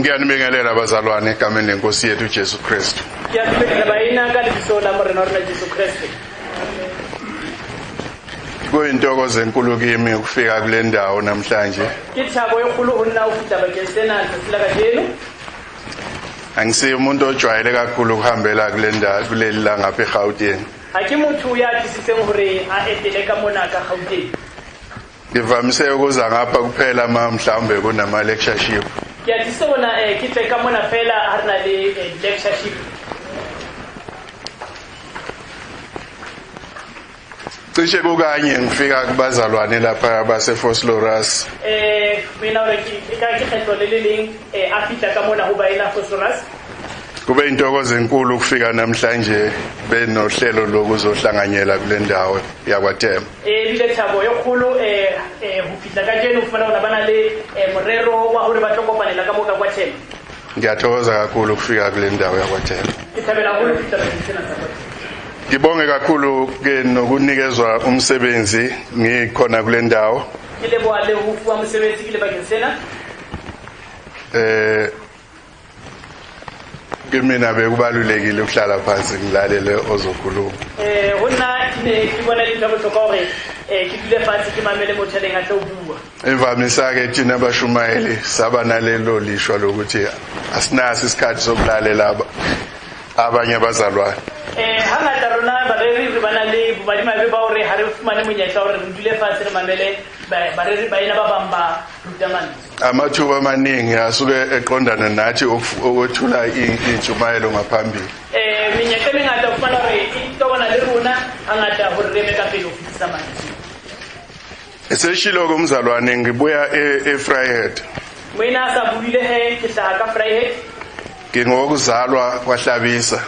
Ngiyanibingelela abazalwane egameni lenkosi yethu uJesu Kristu. Ke a dumedisa baena ka lebitso la Morena wa rona Jesu Kreste. Kuyintokozo enkulu kimi ukufika kule ndawo namhlanje. Ke thabo e kgolo ho nna ho fihla bakeng sena letsatsi la kajeno. Angisiye umuntu ojwayele kakhulu ukuhambela kule ndawo kuleli la ngapha eGauteng. Ha ke motho ya tlisitseng hore a etele ka mona ka Gauteng. Ngivamise ukuza ngapha kuphela ma mhlawumbe kunama lectureship. Ke a tlisitse hona ke tle ka mona fela ha re na le lectureship. Cishe kukanye ngifika kubazalwane lapha base Vosloorus. Mina hore ke ka ke kgetlo le le leng a fihla ka mona ho baena Vosloorus. Kube intokozo enkulu ukufika namhlanje benohlelo lokuzohlanganyela kule ndawo yakwaThema. Ebile thabo e kgolo ho fihla kajeno ho fumana hore ba na le morero wa hore ba tlo kopanela ka moo ka kwaThema. Ngiyathokoza kakhulu ukufika kule ndawo yakwaThema. Ke thabela haholo ho fihla bakeng sena sa kwaThema. Ngibonge kakhulu ke nokunikezwa umsebenzi ngikhona kule ndawo. Ke leboha le ho fuwa mosebetsi ke le bakeng sena. Kimina bekubalulekile ukuhlala phansi ngilalele ozokhuluma. Ho nna ke ne ke bona le ntho ya bohlokwa hore ke dule fatshe ke mamele motho a neng a tlo bua. Imvamisa ke thina abashumayeli saba nalelo lishwa lokuthi asinaso isikhathi sokulalela abanye abazalwane. Hangata rona bareri re bana le bomadimabe ba hore ha re fumane monyetla hore re dule fatshe re mamele bareri baena ba bang ba ruta mantswe. Amathuba amaningi asuke eqondana nathi okwethula intshumayelo ngaphambili. Menyetla e mengata o fumana hore e tobana le rona hangata hore re eme ka pele ho fetisa mantswe. Eseshilo ke umzalwane ngibuya eVryheid. Moena a sa buile he ke hlaha ka Vryheid. Ngingokuzalwa kwaHlabisa.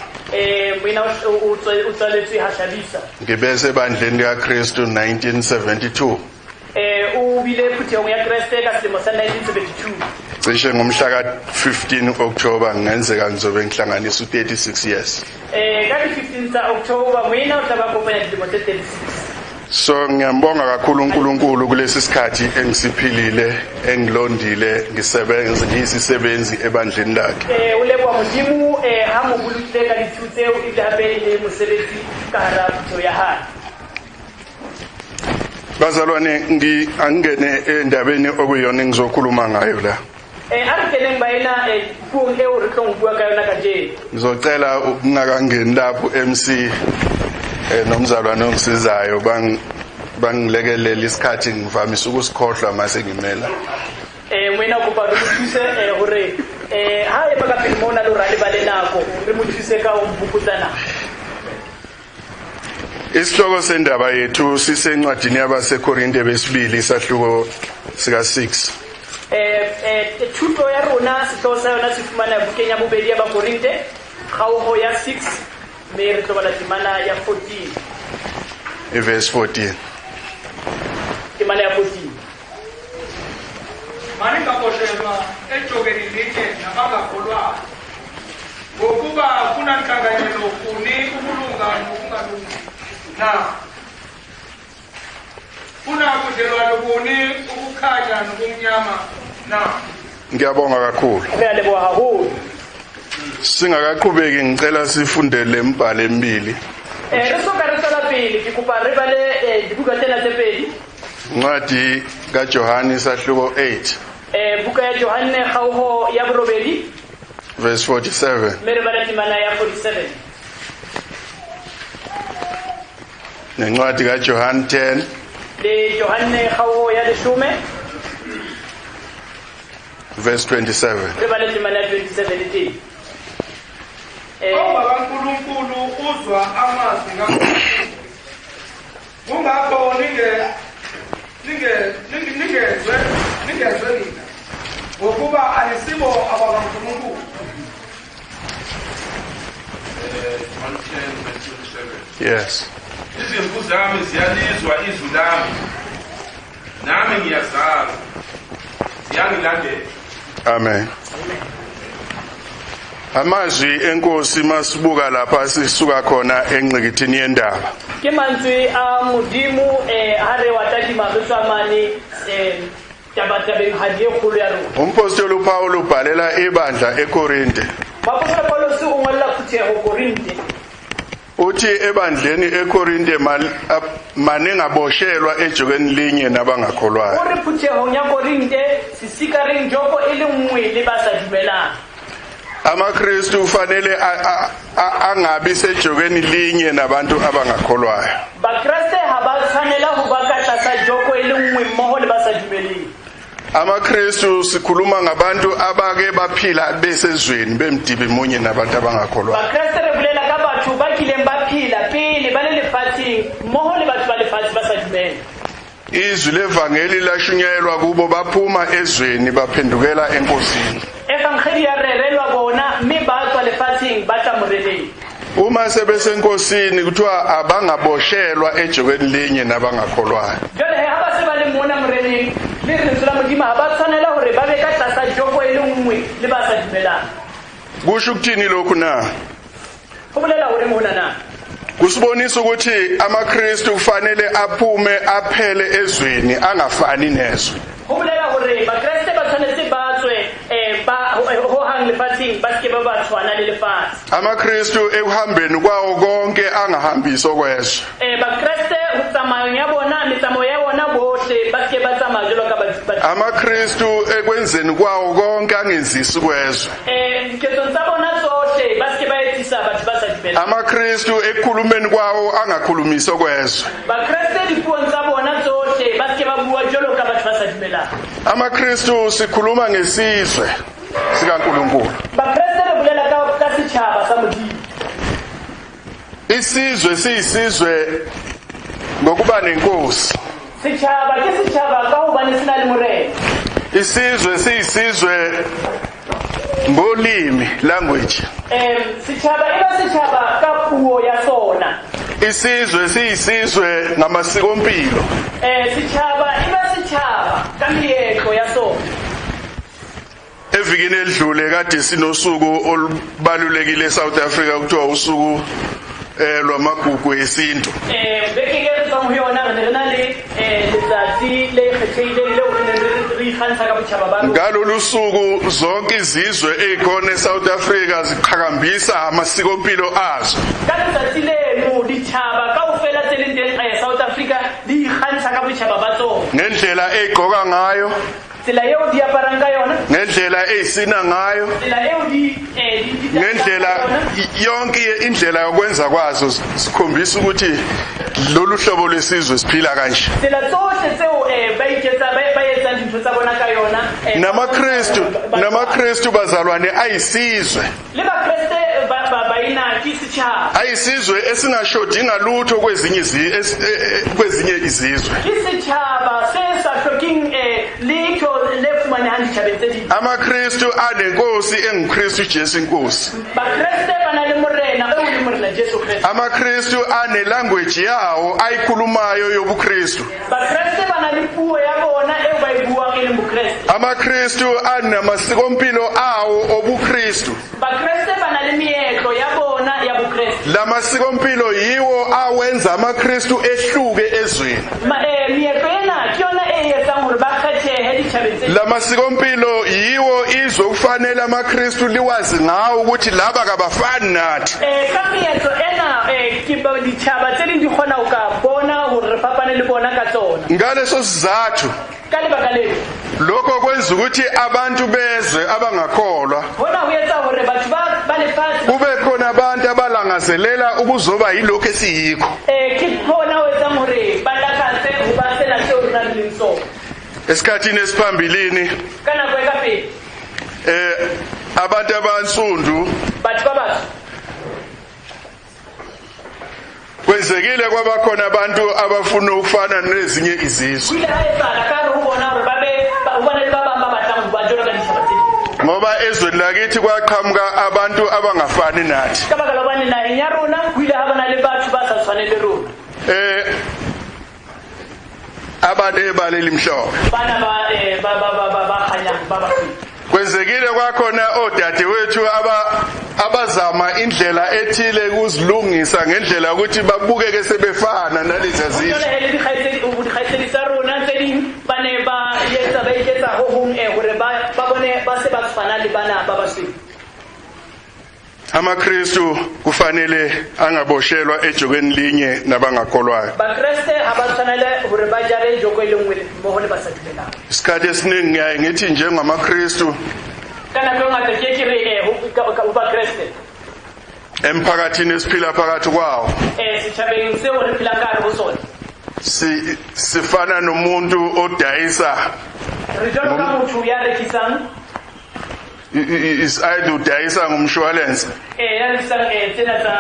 Moena o tswaletswe ha Hlabisa. Ngibe sebandleni likaKristu 1972. O bile phuthehong ya Kreste ka selemo sa 1972. Cishe ngomhla ka-15 October ngenzeka ngizobe ngihlanganisa u-36 years. Ka di-15 tsa October moena o tla ba kopanya dilemo tse 36. So ngiyambonga kakhulu uNkulunkulu kulesi sikhathi engisiphilile, engilondile, ngisebenza ngiyisisebenzi ebandleni lakhe. O leboha Modimo ha mo bolokile ka dithuto tseo ebile hape e le mosebetsi ka hara phutheho ya hae. Bazalwane angene endabeni okuyona engizokhuluma ngayo la. A re keneng baena puong eo re tlong ho bua ka yona kajeno. Ngizocela ukungakangeni lapho MC nomzalwane ongisizayo bangilekelele isikhathi ngivamise ukusikhohlwa mase ngimela. Moena kopa re mo thuse hore ha ema ka pele mona le hore a lebale nako, re mo thuse ka ho bokotsa nako. Isihloko sendaba yethu sisencwadini yabaseKorinte besibili isahluko sika 6. Thuto ya rona sehlooho sa yona se fumana bukeng ya bobedi ya Bakorinte kgaoho ya 6 mme re tlo bala temana ya 14. Verse 14. Temana ya 14. Maningaboshelwa ejokeni linye nabangakholwayo, ngokuba kunanhlanganyelo kuni ukulunga nokungalungi na? Kunabudlelwano buni ukukhanya nobumnyama na? Ngiyabonga kakhulu. Re a leboha haholo. Singakaqhubeki ngicela sifunde le mibhalo emibili. Re soka re tswela pele ke kopa re bale dibuka tsena tse pedi. Incwadi kaJohane isahluko 8. Buka ya Johanne kgaoho ya borobedi. Verse 47. Mme re bala temana ya 47. Nencwadi kaJohane 10. Le Johanne kgaoho ya leshome. Verse 27. Re bale temana ya 27 le teng. OngakaNkulunkulu uzwa amazwi kaNkulunkulu. Kungakho ningezwe nina, ngokuba anisibo abakaNkulunkulu. John 10, verse 27. Yes. Izimvu zami ziyalizwa izwi lami, nami ngiyazazi, ziyangilandela. Amen. Amazwi enkosi masibuka lapha sisuka khona engqikithini yendaba. Ke mantswe a Modimo ha re wa tadima re tswa mane Tabatabeng hadi e kgolo ya rona. Umpostoli uPaul ubhalela ibandla eKorinte. Moapostola Paulus o ngolla phutheho Korinte. Uthi ebandleni eKorinte maningaboshelwa ejokeni linye nabangakholwayo. O re phuthehong ya Korinte sesikareng joko e le nngwe le ba sa dumelang. AmaKristu kufanele angabi sejokeni linye nabantu abangakholwayo. Bakreste ha ba tshwanela ho ba ka tlasa joko e le nngwe mmoho le ba sa dumeleng. AmaKristu sikhuluma ngabantu abake baphila besezweni bemdibi munye nabantu abangakholwayo. Bakreste re bolela ka batho ba kileng ba phela pele ba le lefatsheng mmoho le batho ba lefatshe ba sa dumela. Izwi levangeli lashunyayelwa kubo, baphuma ezweni baphendukela eNkosini. Evangeli ya rerelwa bona mme ba tswa lefatsheng ba tla Moreneng. Uma sebesenkosini kuthiwa abangaboshelwa ejokeni linye nabangakholwayo. Jwale he ha ba se ba le mona Moreneng le lentswe la Modimo, ha ba tshwanela hore ba be ka tlasa joko e le nngwe le ba sa dumelang. Kusho ukuthini lokhu na? Ho bolela hore mona na? Kusibonisa ukuthi amaKristu kufanele aphume aphele ezweni, angafani nezwe. Ho bolela hore Bakreste ba tshwanetse ba tswe ba ho hang lefatsheng, ba seke ba ba tshwana le lefatshe. AmaKristu ekuhambeni kwawo konke angahambisi okwezwe. Bakreste ho tsamayong ya bona, metsamao ya bona bohle ba seke ba tsamaya jwalo ka batho. AmaKristu ekwenzeni kwawo konke angenzisi kwezwe. Diketsong tsa bona tsohle ba seke ba etsisa batho ba sa dumelang. AmaKristu ekukhulumeni kwawo angakhulumisi okwezwe. Bakreste dipuong tsa bona tsohle ba seke ba bua jwalo ka batho ba sa dumelang. AmaKristu sikhuluma ngesizwe sikaNkulunkulu. Bakreste re bolela ka setjhaba sa Modimo. Isizwe siyisizwe ngokuba nenkosi. Setjhaba ke setjhaba ka hobane se na le morena. Isizwe siyisizwe ngolimi, language. Setjhaba e ba setjhaba ka puo ya sona. Isizwe siyisizwe ngamasikompilo. Setjhaba e ba setjhaba ka meetlo ya sona. Evikini elidlule kade sinosuku olubalulekile eSouth Africa, kuthiwa usuku lwamagugu esintu. Beke e re tswang ho yona re ne re na le letsatsi le kgethehileng leo re neng re ikgantsha ka botjhaba ba rona. Ngalolu suku zonke izizwe ezikhona eSouth Africa ziqhakambisa amasikompilo azo. Ka letsatsi leno ditjhaba kaofela tse leng teng South Africa di ikgantsha ka botjhaba ba tsona. Ngendlela eyigqoka ngayo, tsela eo di aparang ka yona, ngendlela eyisina ngayo, tsela eo di ngendlela yonke indlela yokwenza kwazo sikhombisa ukuthi lolu hlobo lwesizwe siphila kanje. Tsela tsohle tseo ba iketsa, ba etsang dintho tsa bona ka yona, NamaKristu bazalwane ayisizwe. Le Bakreste ba ena ke setjhaba. Ayisizwe esingashodi ngalutho kwezinye izizwe. Ke setjhaba se sa hlokeng letho le fumanehang ditjhabeng tse ding. AmaKristu anenkosi enguKristu Jesu inkosi. Bakreste ba na le morena eo le morena Jesu Kreste. AmaKristu ane language yawo ayikhulumayo yobuKristu. Bakreste ba na le puo ya bona eo ba e buang e leng Bokreste. AmaKristu anamasikomphilo awo obuKristu. Bakreste ba na le meetlo ya bona ya Bokreste. Lamasikompilo yiwo awenza amaKristu ehluke ezweni. Meetlo ena ke yona e etsang hore ba kgethehe ditjhabeng tse. Lamasikompilo yiwo izwe kufanele amaKristu liwazi ngawo ukuthi laba kabafani nathi. Ka meetlo ena ke ba ditjhaba tse ding di kgona ho ka bona hore re fapane le bona ka tsona. Ngaleso sizathu, Ka lebaka leo, lokho kwenza ukuthi abantu bezwe abangakholwa, hona ho etsa hore batho ba lefatshe kube khona abantu abalangazelela ukuzoba yilokho esiyikho. Ke khona ho etsang hore ba lakatse ho ba sena seo re nang le sona. Esikhathini esiphambilini, Ka nako e ka pele, abantu abansundu, batho ba batsho, kwenzekile kwabakhona abantu abafuna ukufana nezinye izizwe. Ho ile ha etsahala ka hare ho bona hore ba be, ba, ho bana le ba bang ba batlang ho ba jwalo ka ditjhaba tse ding. Ngoba ezweni lakithi kwaqhamuka abantu abangafani nathi. Ka baka la hobane naheng ya rona ho ile ha bana le batho ba sa tshwaneng le rona. Abanebala elimhlophe. Bana ba kganyang, ba basweu. Kwenzekile kwakhona odadewethu abazama indlela ethile ukuzilungisa ngendlela ukuthi babukeke sebefana nalezi zizwe. Jwale he le dikgaitsedi, o dikgaitsedi tsa rona tse ding ba ne ba etsa, ba iketsa ho hong hore ba bone ba se ba tshwana le bana ba basweu. AmaKristu kufanele angaboshelwa ejokeni linye nabangakholwayo. Bakreste ha ba tshwanele hore ba jare joko e le nngwe mmoho le ba sa dumelang. Isikhathi esiningi ngiyaye ngithi njengamaKristu Ka nako e ngata ke re ho Bakreste emphakathini esiphila phakathi kwawo setjhabeng seo re phelang ka hare ho sona, sifana nomuntu odayisa re jwalo ka motho ya rekisang is either udayisa ngomshwalense ya rekisang tsena tsa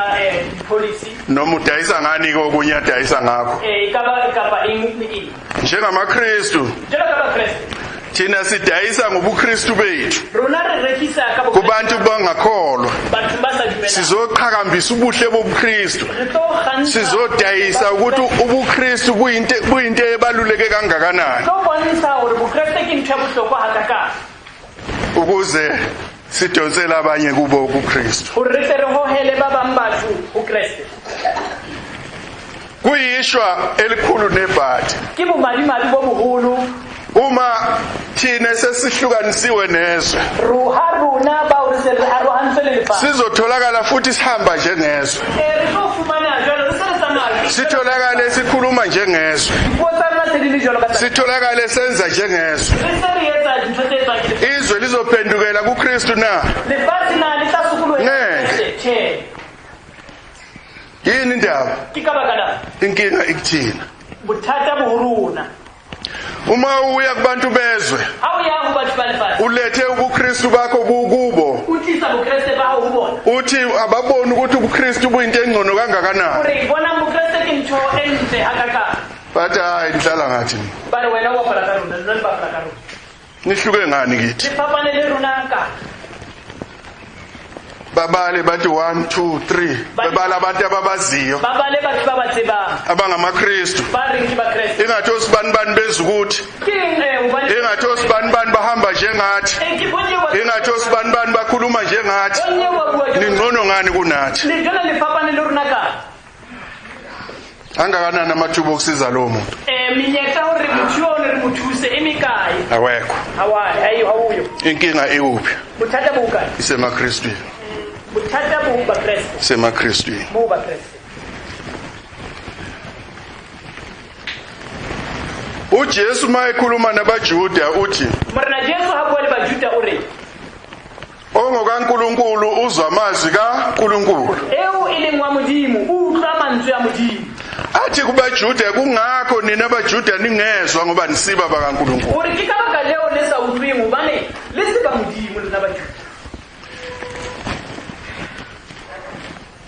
policy noma udayisa ngani okunye adayisa ngakho. E ka ba kapa eng le eng. NjengamaKristu Jwalo ka Bakreste thina sidayisa ngobuKristu bethu rona re rekisa ka Bokreste kubantu bangakholwa. bathong ba sa dumelang. Sizoqhakambisa ubuhle bobuKristu, Re tlo kgantsha sizodayisa ukuthi ubuKristu buyinto ebaluleke kangakanani tlo bontsha hore Bokreste ke ntho ya bohlokwa hakakang ukuze sidonsele abanye kubo ubuKristu. hore re tle re hohele ba bang batho ho Kreste. Kuyishwa elikhulu nebhadi Ke bomadimabe bo boholo uma thina sesihlukanisiwe nezwe, ha rona bao re se re arohantswe le lefatshe, sizotholakala futhi sihamba njengezwe, re tlo fumana jwalo re se re tsamaya, sitholakale sikhuluma njengezwe, dipuo tsa rona se di le jwalo ka tsa, sitholakale senza njengezwe. re se re etsa dintho tse etswang ke lefatshe. Izwe lizophendukela kuKristu na? Lefatshe na le tla sokoloha Ngeke. Tjhe. Yini indaba? Ke ka baka lang? Inkinga ikuthina. Bothata bo ho rona. Uma uya kubantu bezwe, Ha o ya ho batho ba lefatshe, ulethe ubuKristu bakho kubo, o tlisa Bokreste ba hao ho bona, uthi ababoni ukuthi ubuKristu buyinto engcono kangakanani, hore bonang Bokreste ke ntho e ntle hakakang. bathi hayi nihlala ngathi Ba re wena o bapala ka rona, lona le bapala ka rona, nihluke ngani kithi? le fapane le rona ka. Babale bathi 1 2 3, babala abantu ababaziyo Ba bale batho ba ba tsebang abangamaKristu, ba reng ke Bakreste. ingathi osibani bani bezukuthi, Ke eng hobane ingathi osibani bani bahamba njengathi, ke bonye wa ingathi osibani bani bakhuluma njengathi, bonye wa bua jwalo. ningcono ngani kunathi? Le jwale le fapane le rona ka. Angakanani amathuba okusiza lowo muntu? Menyetla hore motho eo ne re mo thuse e mekae? Awekho. Ha wa, ha e, ha o yo. Inkinga ikuphi? Bothata bo hokae? IsemaKristwini. Bothata bo ho Bakreste. IsemaKristwini. Bo ho Bakreste. uJesu mayekhuluma nabaJuda uthi, Morena Jesu ha bua le Bajuda o re, ongokaNkulunkulu uzwa amazwi kaNkulunkulu. Eo e leng wa Modimo o utlwa mantswe a Modimo. Athi kubaJuda, kungakho nina abaJuda ningezwa ngoba nisiba bakaNkulunkulu. Hore ke ka baka leo le sa utlweng hobane le se ba Modimo lona Bajuda.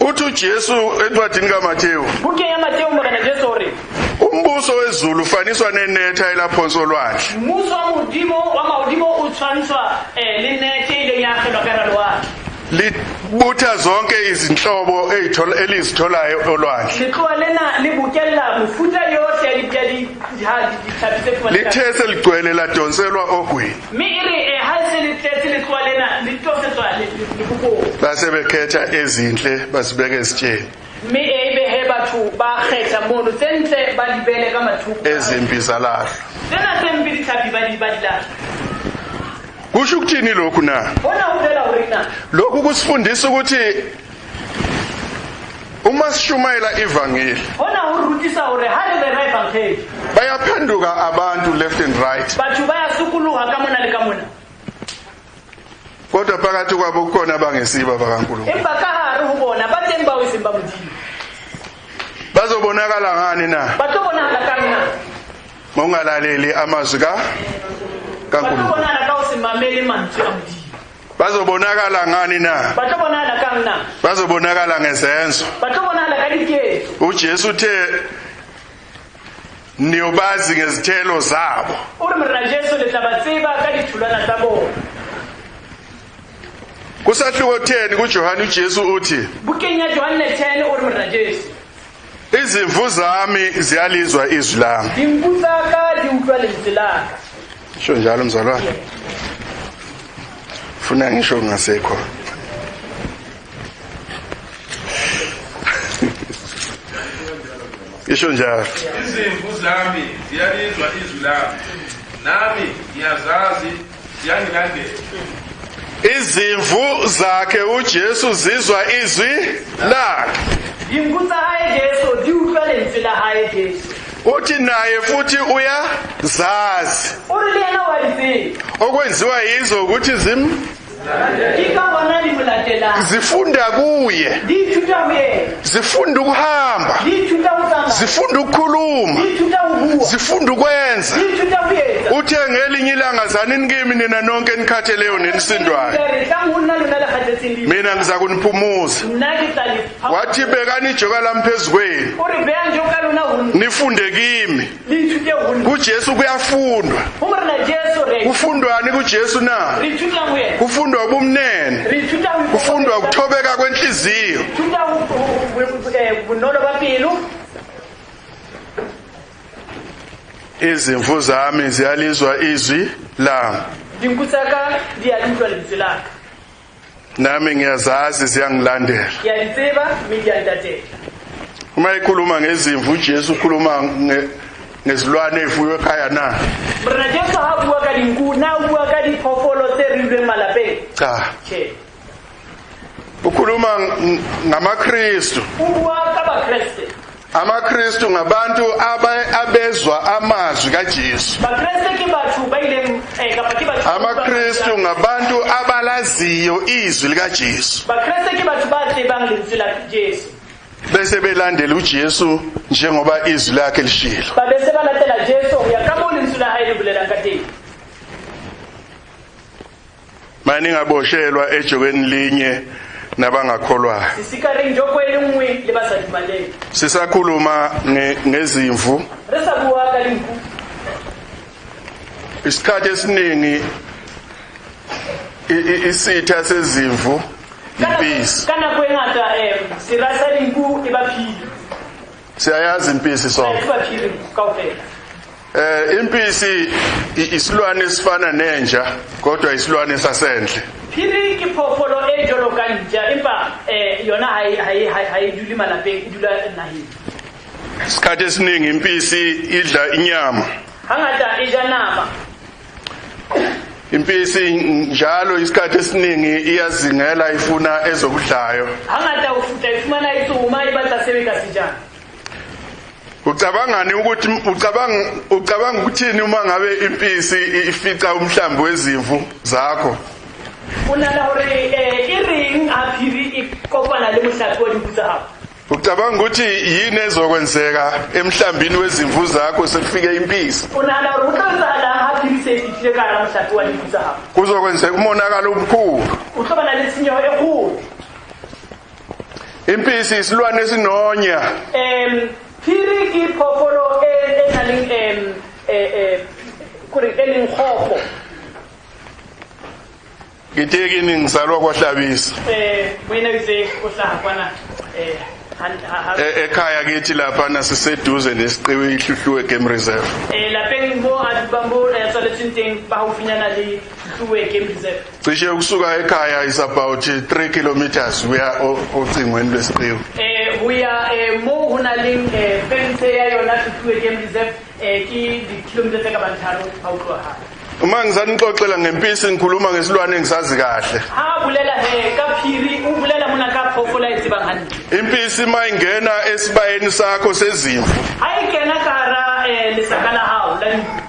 Uthi uJesu encwadini kaMathewu, Bukeng ya Mateo Morena Jesu o re, umbuso wezulu ufaniswa nenetha elaphonso olwandle. Mmuso wa Modimo wa mahodimo o tshwantshwa le nete e ileng ya akgelwa ka hara lewatle. Libutha zonke izinhlobo elizitholayo olwandle. Letloa lena le bokella mefuta yohle ya ditlhapi tse fumanehang. Lithe seligcwele ladonselwa ogwini. Mme e re ha se le tletse letloa lena le tosetswa lebopong. Base bekhetha ezinhle basibeka ezitsheni. Mme e be he batho ba kgetha mono tse ntle ba di beele ka mathoko. Ezimbi zalahlwa. Tsena tse mpe ditlhapi ba di lahla. Kusho ukuthini lokhu na? Hona ho bolela hore na? Lokhu kusifundisa ukuthi uma sishumayela ivangeli, Hona ho rutisa hore ha re rera evangeli, bayaphenduka abantu left and right. Batho ba ya sokoloha ka mona le ka mona. Kodwa phakathi kwabo kukhona abangesiba bakaNkulunkulu. Empa ka hare ho bona ba teng bao e seng ba Modimo. Bazobonakala ngani na? Ba tlo bonahala kang na? Mawungalaleli amazwi Ba tlo kaNkulunkulu. bonahala ka ho se mamele mantswe a Modimo. Bazobonakala ngani na? Ba tlo bonahala kang na? Bazobonakala ngezenzo. Ba tlo bonahala ka diketso. uJesu uthe niyobazi ngezithelo zabo. O re Morena Jesu le tla ba tseba ka ditholwana tsa bona. Kusahluko 10 kuJohane uJesu uthi, Bukeng ya Johanne 10 o re Morena Jesu, izimvu zami ziyalizwa izwi lami. Dinku tsa ka di utlwa lentswe la ka. Sho njalo mzalwane. Funa ngisho ngasekho. Isho njalo. Izimvu zami ziyalizwa izwi lami. Nami ngiyazazi, ziyangilandela. Izimvu zakhe uJesu zizwa izwi lakhe. Dinku tsa hae Jesu di utlwa lentswe la hae Jesu. Uthi naye futhi uyazazi. O re le yena wa di tseba. Okwenziwa yizo ukuthi zim Ke ka hona di mo latelang. Zifunda kuye. Di ithuta ho yena. Zifunda ukuhamba. Di ithuta ho tsamaya. Zifunda ukukhuluma. Di ithuta ho bua. Zifunda ukwenza. Di ithuta ho etsa. Uthe ngelinye ilanga zanini kimi nina nonke enikhatheleyo nenisindwayo. Re tlang ho nna lona le kgathetseng le. Mina ngiza kuniphumuza. Nna ke tla le pha- Wathi bekani ijoka lami phezu kwenu. O re behang joka lona ho nna. Nifunde kimi. Le ithute ho nna. KuJesu kuyafundwa. Ho Morena Jesu re Kufundwani kuJesu na? re ithutang ho yena. Kufundwa ubumnene. Re ithuta ho Kufundwa ukuthobeka kwenhliziyo. ithuta bonolo ba pelo. Izimvu zami ziyalizwa izwi lami. Dinku tsa ka di a utlwa lentswe la ka. Nami ngiyazazi ziyangilandela. Ke a di tseba mme di a ntatela. Uma ekhuluma ngezimvu uJesu ukhuluma ngezilwane ezifuywe ekhaya na? Morena Jesu ha bua ka dinku, na o bua ka diphoofolo tse ruilweng malapeng? Cha. Tjhe. Ukhuluma ngamaKristu. O bua ka Bakreste. AmaKristu ngabantu abezwa amazwi kaJesu. Bakreste ke batho ba ileng kapa ke batho. AmaKristu ngabantu abalaziyo izwi likaJesu. Bakreste ke batho ba tsebang lentswe la Jesu. Bese belandela uJesu njengoba izwi lakhe lishilo. Ba bese ba latela Jesu ho ya ka moo lentswe la hae le bolelang ka teng. Manje ningaboshelwa ejokeni linye nabangakholwayo. Sisikareng joko e le nngwe le ba sa dumeleng. Sisakhuluma ngezimvu. Re sa bua ka dinku. Isikhathi esiningi isitha sezimvu impisi. Ka nako e ngata sera sa dinku e ba phiri. Siyayazi impisi sonke. E ba phiri kaofela. Impisi isilwane esifana nenja kodwa isilwane sasendle. Phiri ke phoofolo e jwalo ka ntja empa yona ha e dule malapeng, e dula naheng. Isikhathi esiningi impisi idla inyama. Hangata e ja nama. Impisi njalo isikhathi esiningi iyazingela ifuna ezokudlayo. Hangata o futa e fumana e tsoma e batla se ka se jang. Ucabangani ukuthi ucabanga ukuthini uma ngabe impisi ifica umhlambi wezimvu zakho? O nahana hore e reng ha phiri e kopana le mohlape wa dinku tsa hao? Ucabanga ukuthi yini ezokwenzeka emhlambini wezimvu zakho sekufike impisi? O nahana hore ho tla etsahalang ha phiri se e fihlile ka hara mohlape wa dinku tsa hao? Kuzokwenzeka umonakalo omkhulu. O tlo bana le tshenyeho e kgolo. Impisi isilwane esinonya. Phiri ke phoofolo e nang le kore e leng kgopo. Ngithe kini ngizalwa kwaHlabisa. Wena itse o hlaha kwana Ekhaya kithi lapha nasiseduze nesiqiwi iHluhluwe Game Reserve. Lapeng mo a dubang bo tswaletsweng teng ba haufinyana le Hluhluwe Game Reserve. Cishe ukusuka ekhaya is about 3 kilometers uya ocingweni lwesiqiwi. Ho ya mo ho na leng fence ya yona Hluhluwe Game Reserve ke di-kilometer tse ka bang tharo ha o tloha hae. Uma ngisanixoxela ngempisi ngikhuluma ngesilwane engisazi kahle. Ha bolela he ka phiri o bolela mona ka phoofolo e tsebang hantle. Impisi mayingena esibayeni sakho sezimvu. Ha e kena ka hara lesaka la hao la dinku.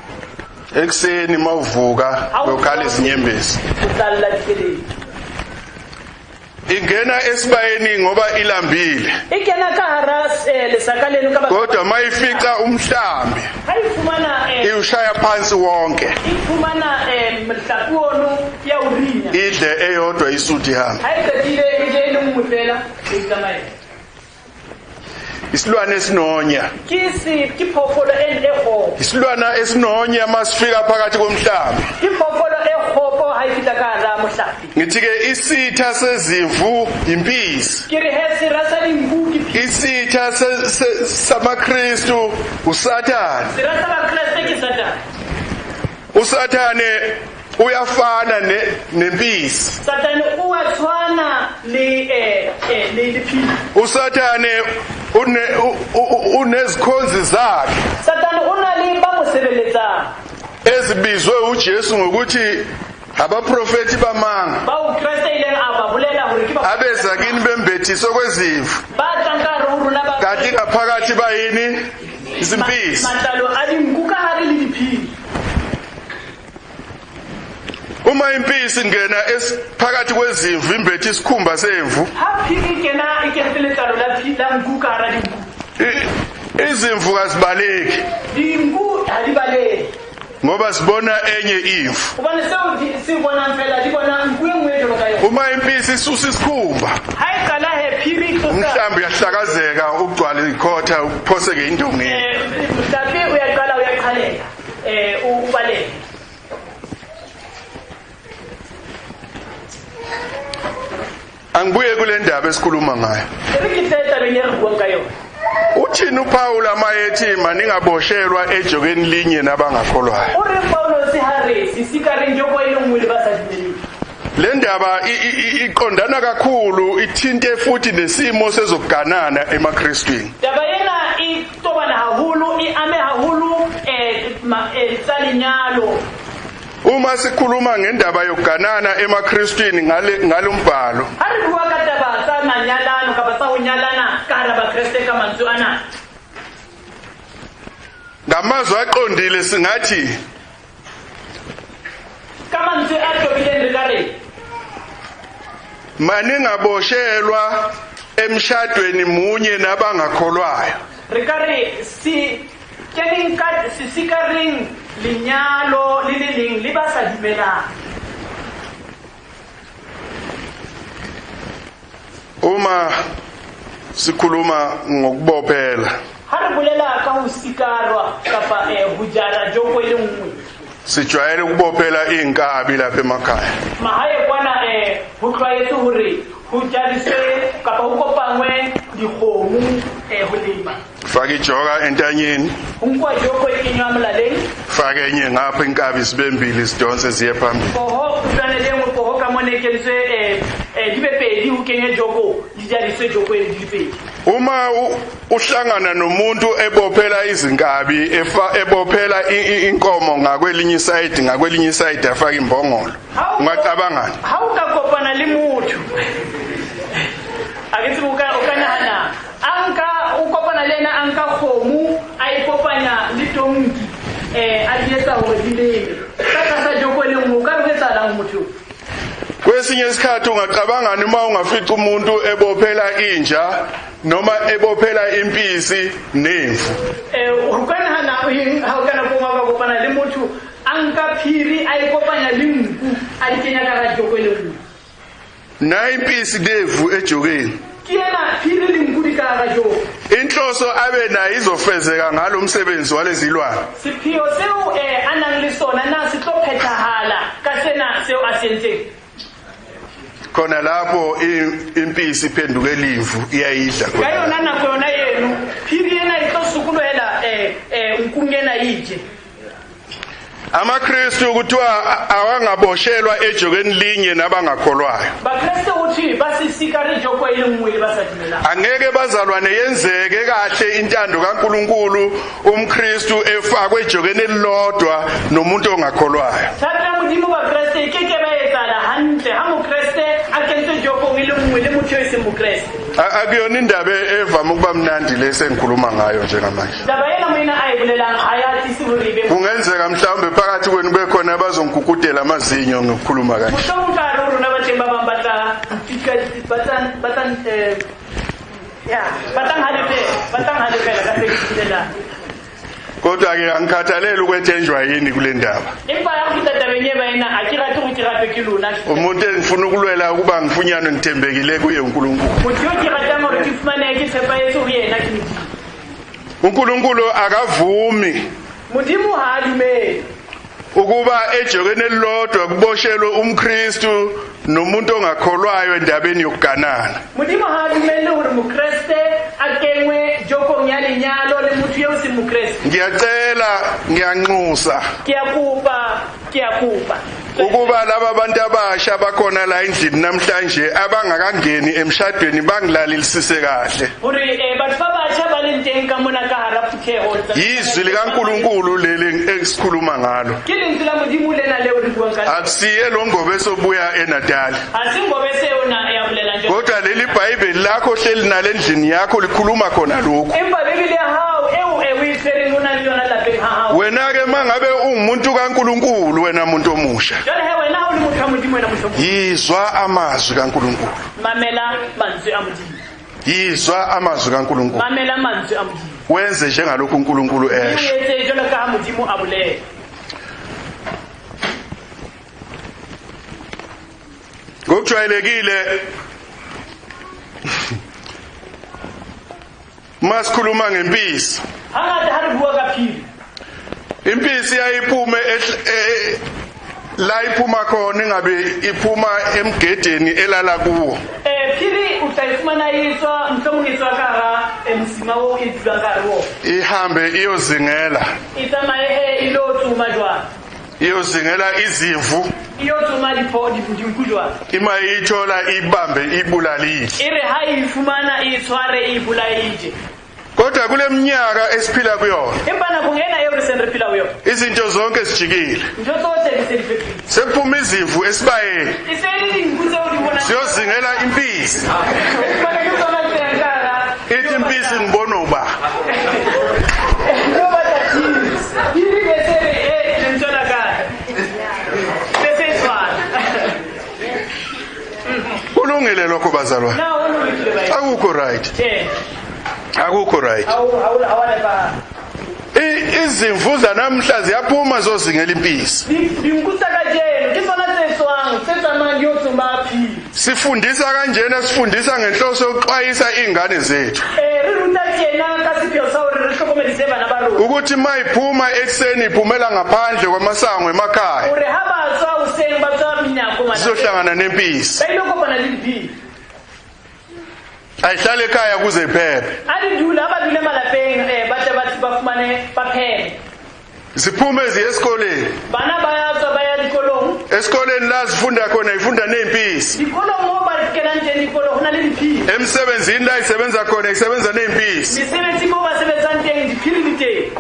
Ekuseni mawuvuka uyokhala izinyembezi. O tla lla dikeledi. Ingena esibayeni ngoba ilambile. E kena ka hara lesaka leno ka ba. Kodwa mayifica umhlambi. Ha e fumana iwushaya phansi wonke. E fumana mohlape ono ya o rinya. Idle eyodwa isuthi ihambe. Ha e qetile e je e le nngwe fela e tsamaye. Isilwane esinonya. Ke se ke phoofolo e kgopo. Isilwane esinonya masifika phakathi komhlambi. Ke phoofolo e kgopo ha e fihla ka hara mohlape. Ngithi ke isitha sezimvu impisi. Ke re he sera sa dinku ke phiri. Isitha samaKristu uSathane. Sera sa Bakreste ke Satane. uSathane uyafana nempisi. Satane o a tshwana le le phiri. uSathane unezikhonzi zakhe. Satane o na le ba mo sebeletsang. Ezibizwe uJesu ngokuthi abaprofeti bamanga. Bao Kreste ileng a ba bolela hore ke ba Abeza kini bembethiswe kwezimvu. Ba tlang ka hare ho rona ba Kanti ngaphakathi bayini? Izimpisi. Matlalo a dinku ka hare le diphiri. Uma impisi ingena phakathi kwezimvu imbethe isikhumba semvu. Ha phiri kena e kentse letlalo la nku ka hara dinku. Izimvu kazibaleki. Dinku ha di balehe. Ngoba sibona enye imvu. Hobane seo se bonang fela di bona nku e nngwe jwalo ka yona. Uma impisi isusa isikhumba. Ha e qala he phiri e tlosa. Umhlambi uyahlakazeka ugcwale ikhotha uphoseke indongeni. Mhlape uyaqala uyaqhaleka. Ubaleke. Angibuye kule ndaba esikhuluma ngayo. E re ke tle tabeng e re buang ka yona. Uthini uPaul mayethi maningaboshelwa ejokeni linye nabangakholwayo? O re Paulo se ha re se sikareng joko e le nngwe le ba sa dumeleng. Le ndaba iqondana kakhulu ithinte futhi nesimo sezokuganana emaKristwini. Taba ena e tobana haholo e ame haholo tsa lenyalo. Uma sikhuluma ngendaba yokuganana emaKristwini ngalombhalo. Ha re bua ka taba tsa manyalano kapa tsa ho nyalana ka hara Bakreste ka mantswe ana. Ngamazwi aqondile singathi ka mantswe a tobileng re ka re maningaboshelwa emshadweni munye nabangakholwayo. Re ka re si keneng ka se sikareng lenyalo le le leng le ba sa dumelang. Uma sikhuluma ngokubophela. Ha re bolela ka ho sikarwa kapa ho jara joko e le nngwe. Sijwayele ukubophela inkabi lapha emakhaya. Mahae kwana ho tlwaetse hore ho jariswe kapa ho kopangwe dikgomo ho lema. Faka ijoka entanyeni. Ho nkwa joko e kenywa molaleng. Faka enye ngapha inkabi sibe mbili sidonse siye phambili. Poho kutlwane le nngwe poho ka mona e kentswe di be pedi ho kenywe joko di jariswe joko e di pedi. Uma uhlangana nomuntu ebophela izinkabi ebophela inkomo ngakwelinye isayidi ngakwelinye isayidi afaka imbongolo. Ungacabangani? Ha o ka kopana le motho a ke tsebe o ka nahana a nka o kopana le yena a nka kgomo a e kopanya le tonki a di etsa hore di leme ka tlasa joko e le nngwe o ka re etsahalang motho? Kwesinye isikhathi ungacabangani uma ungafica umuntu ebophela inja noma ebophela impisi nemvu? O ka nahana ha o ka nako ka kopana le motho a nka phiri a e kopanya le nku a di kenya ka hara joko e le nngwe. Na impisi nemvu ejokeni. Ke ena phiri le nku di ka hara joko. Inhloso abe nayo izofezeka ngalo msebenzi walezilwane. Sepheo seo a nang le sona na se tlo phethahala ka sena seo a se entseng. Khona lapho impisi iphenduke limvu iyayidla khona. Ka yona nako yona eno phiri ena e tlo sokolohela nkung ena e je. AmaKristu kuthiwa awangaboshelwa ejokeni linye nabangakholwayo. Bakreste uthi ba se sikare joko e le nngwe le ba sa dumelang. Angeke bazalwane yenzeke kahle intando kaNkuluNkulu umKristu efakwe ejokeni elilodwa nomuntu ongakholwayo. Thato ya Modimo Bakreste e ke ke ba etsahala hantle ha mokreste a kentswe jokong e le nngwe le motho e seng mokreste. Akuyona indaba evame ukuba mnandi le sengikhuluma ngayo njengamanje. Taba ena moena a e bolelang ha ya tlise hore ebe Kungenzeka mhlawumbe phakathi kwenu bekhona abazongigugudela amazinyo ngokukhuluma kanje. Mohlomong ka hare ho rona ba teng ba bang ba tla ba tla ya ba tla halefela ka se ke bolelang. Kodwa ke angikhathaleli ukwethenjwa yini kule ndaba. Empa ya go fihla tabeng e baena a ke rate go ke ratwe ke lona. Umuntu engifuna ukulwela ukuba ngifunyanwe ngithembekile kuye uNkulunkulu. Motho yo ke ratang hore ke fumanehe ke tshepahetse ho yena ke Modimo. uNkulunkulu akavumi. Modimo ha a dumele ukuba ejokeni elilodwa kuboshelwe umKristu nomuntu ongakholwayo endabeni yokuganana. Modimo ha a dumelle hore mokreste a kengwe jokong ya lenyalo le motho eo seng mokreste. Ngiyacela, ngiyanxusa. Ke a kopa, ke a kopa. Ukuba laba bantu abasha bakhona la endlini namhlanje abangakangeni emshadweni bangilalelisise kahle. Hore batho ba batjha ba leng teng ka mona ka hara phutheho. Yizwi likaNkulunkulu leli esikhuluma ngalo. Ke lentswe la Modimo lena leo re buang ka lona. Akusiye lo ngobe sobuya eNatal. Ha se ngobe seo na ya bolelang jwalo. Kodwa leli Bhayibheli lakho hleli nale endlini yakho likhuluma khona lokhu. Empa Bibele ya hao eo o e tshwereng o na le yona lapeng ha hao. Wena ke mangabe ungumuntu kaNkulunkulu wena muntu omusha. Jwale he wena ha o le motho wa Modimo wena motho. Yizwa amazwi kaNkulunkulu. Mamela mantswe a Modimo. Yizwa amazwi kaNkulunkulu. Mamela mantswe a Modimo. Wenze njengalokhu uNkulunkulu esho. O etse jwalo ka ha Modimo a bolela. Ngokujwayelekile masikhuluma ngempisi. Hangata ha re bua ka phiri. Impisi yayiphume la iphuma khona ingabe iphuma emgedeni elala kuwo. Phiri o tla ifumana e tswa mohlomong e tswa ka hara mosima oo e dulang ka hare ho ona. Ihambe iyozingela. E tsamaye e ilo tsoma jwang? Iyozingela izimvu. Iyo tsoma dinku jwang? Ima ithola ibambe ibulalile. E re ha e fumana e tshware e bolaile. Kodwa kule minyaka esiphila kuyona. Empa nakong ena eo re seng re phila ho yona. Izinto zonke zijikile. Ntho tsohle di se di fetohile. Sekuphuma izimvu esibayeni. E se le dinku tseo di bonang. Siyozingela impisi. Fumana ke tsona tse yang ka hara. Ithi impisi ngibona uba. Ntho batla phiri. Phiri be se re, lentswe la ka. Be se tshwana. Kulungile lokho bazalwane. Na ho lokile ba. Akukho right. Tjhe. Akukho right. Izimvu zanamhla ziyaphuma zozingela impisi. Dinku tsa kajeno ke tsona tse tswang tse tsamayang di yo tsoma phiri. Sifundisa kanjena sifundisa ngenhloso yokuxwayisa izingane zethu. Re ruta tjena ka sepheo sa hore re hlokomedise bana ba rona. Ukuthi mayiphuma ekuseni iphumela ngaphandle kwamasango emakhaya. Hore ha ba tswa hoseng ba tswa menyako malapeng. Sizohlangana nempisi. Ba ile kopana le diphiri. Ayihlale ekhaya kuze iphephe. A di dula, ba dule malapeng, ba tle ba fumane ba phephe. Ziphume ziye esikoleni. Bana ba ya tswa ba ya dikolong. Esikoleni la zifunda khona ifunda nezimpisi. Dikolong mo ba kenang teng dikolo ho na le diphiri. Emsebenzini la isebenza khona isebenza nezimpisi. Mesebetsi mo ba sebetsang teng diphiri di teng.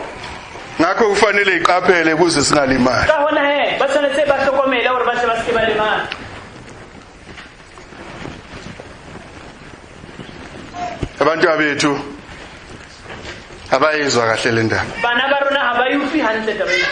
Ngakho kufanele iqaphele ukuze singalimali. Ka hona he ba tshwanetse ba hlokomele hore ba tle ba se ba lemala. Abantu abethu abayizwa kahle le ndaba. Bana ba rona ha ba e utlwe hantle taba ena.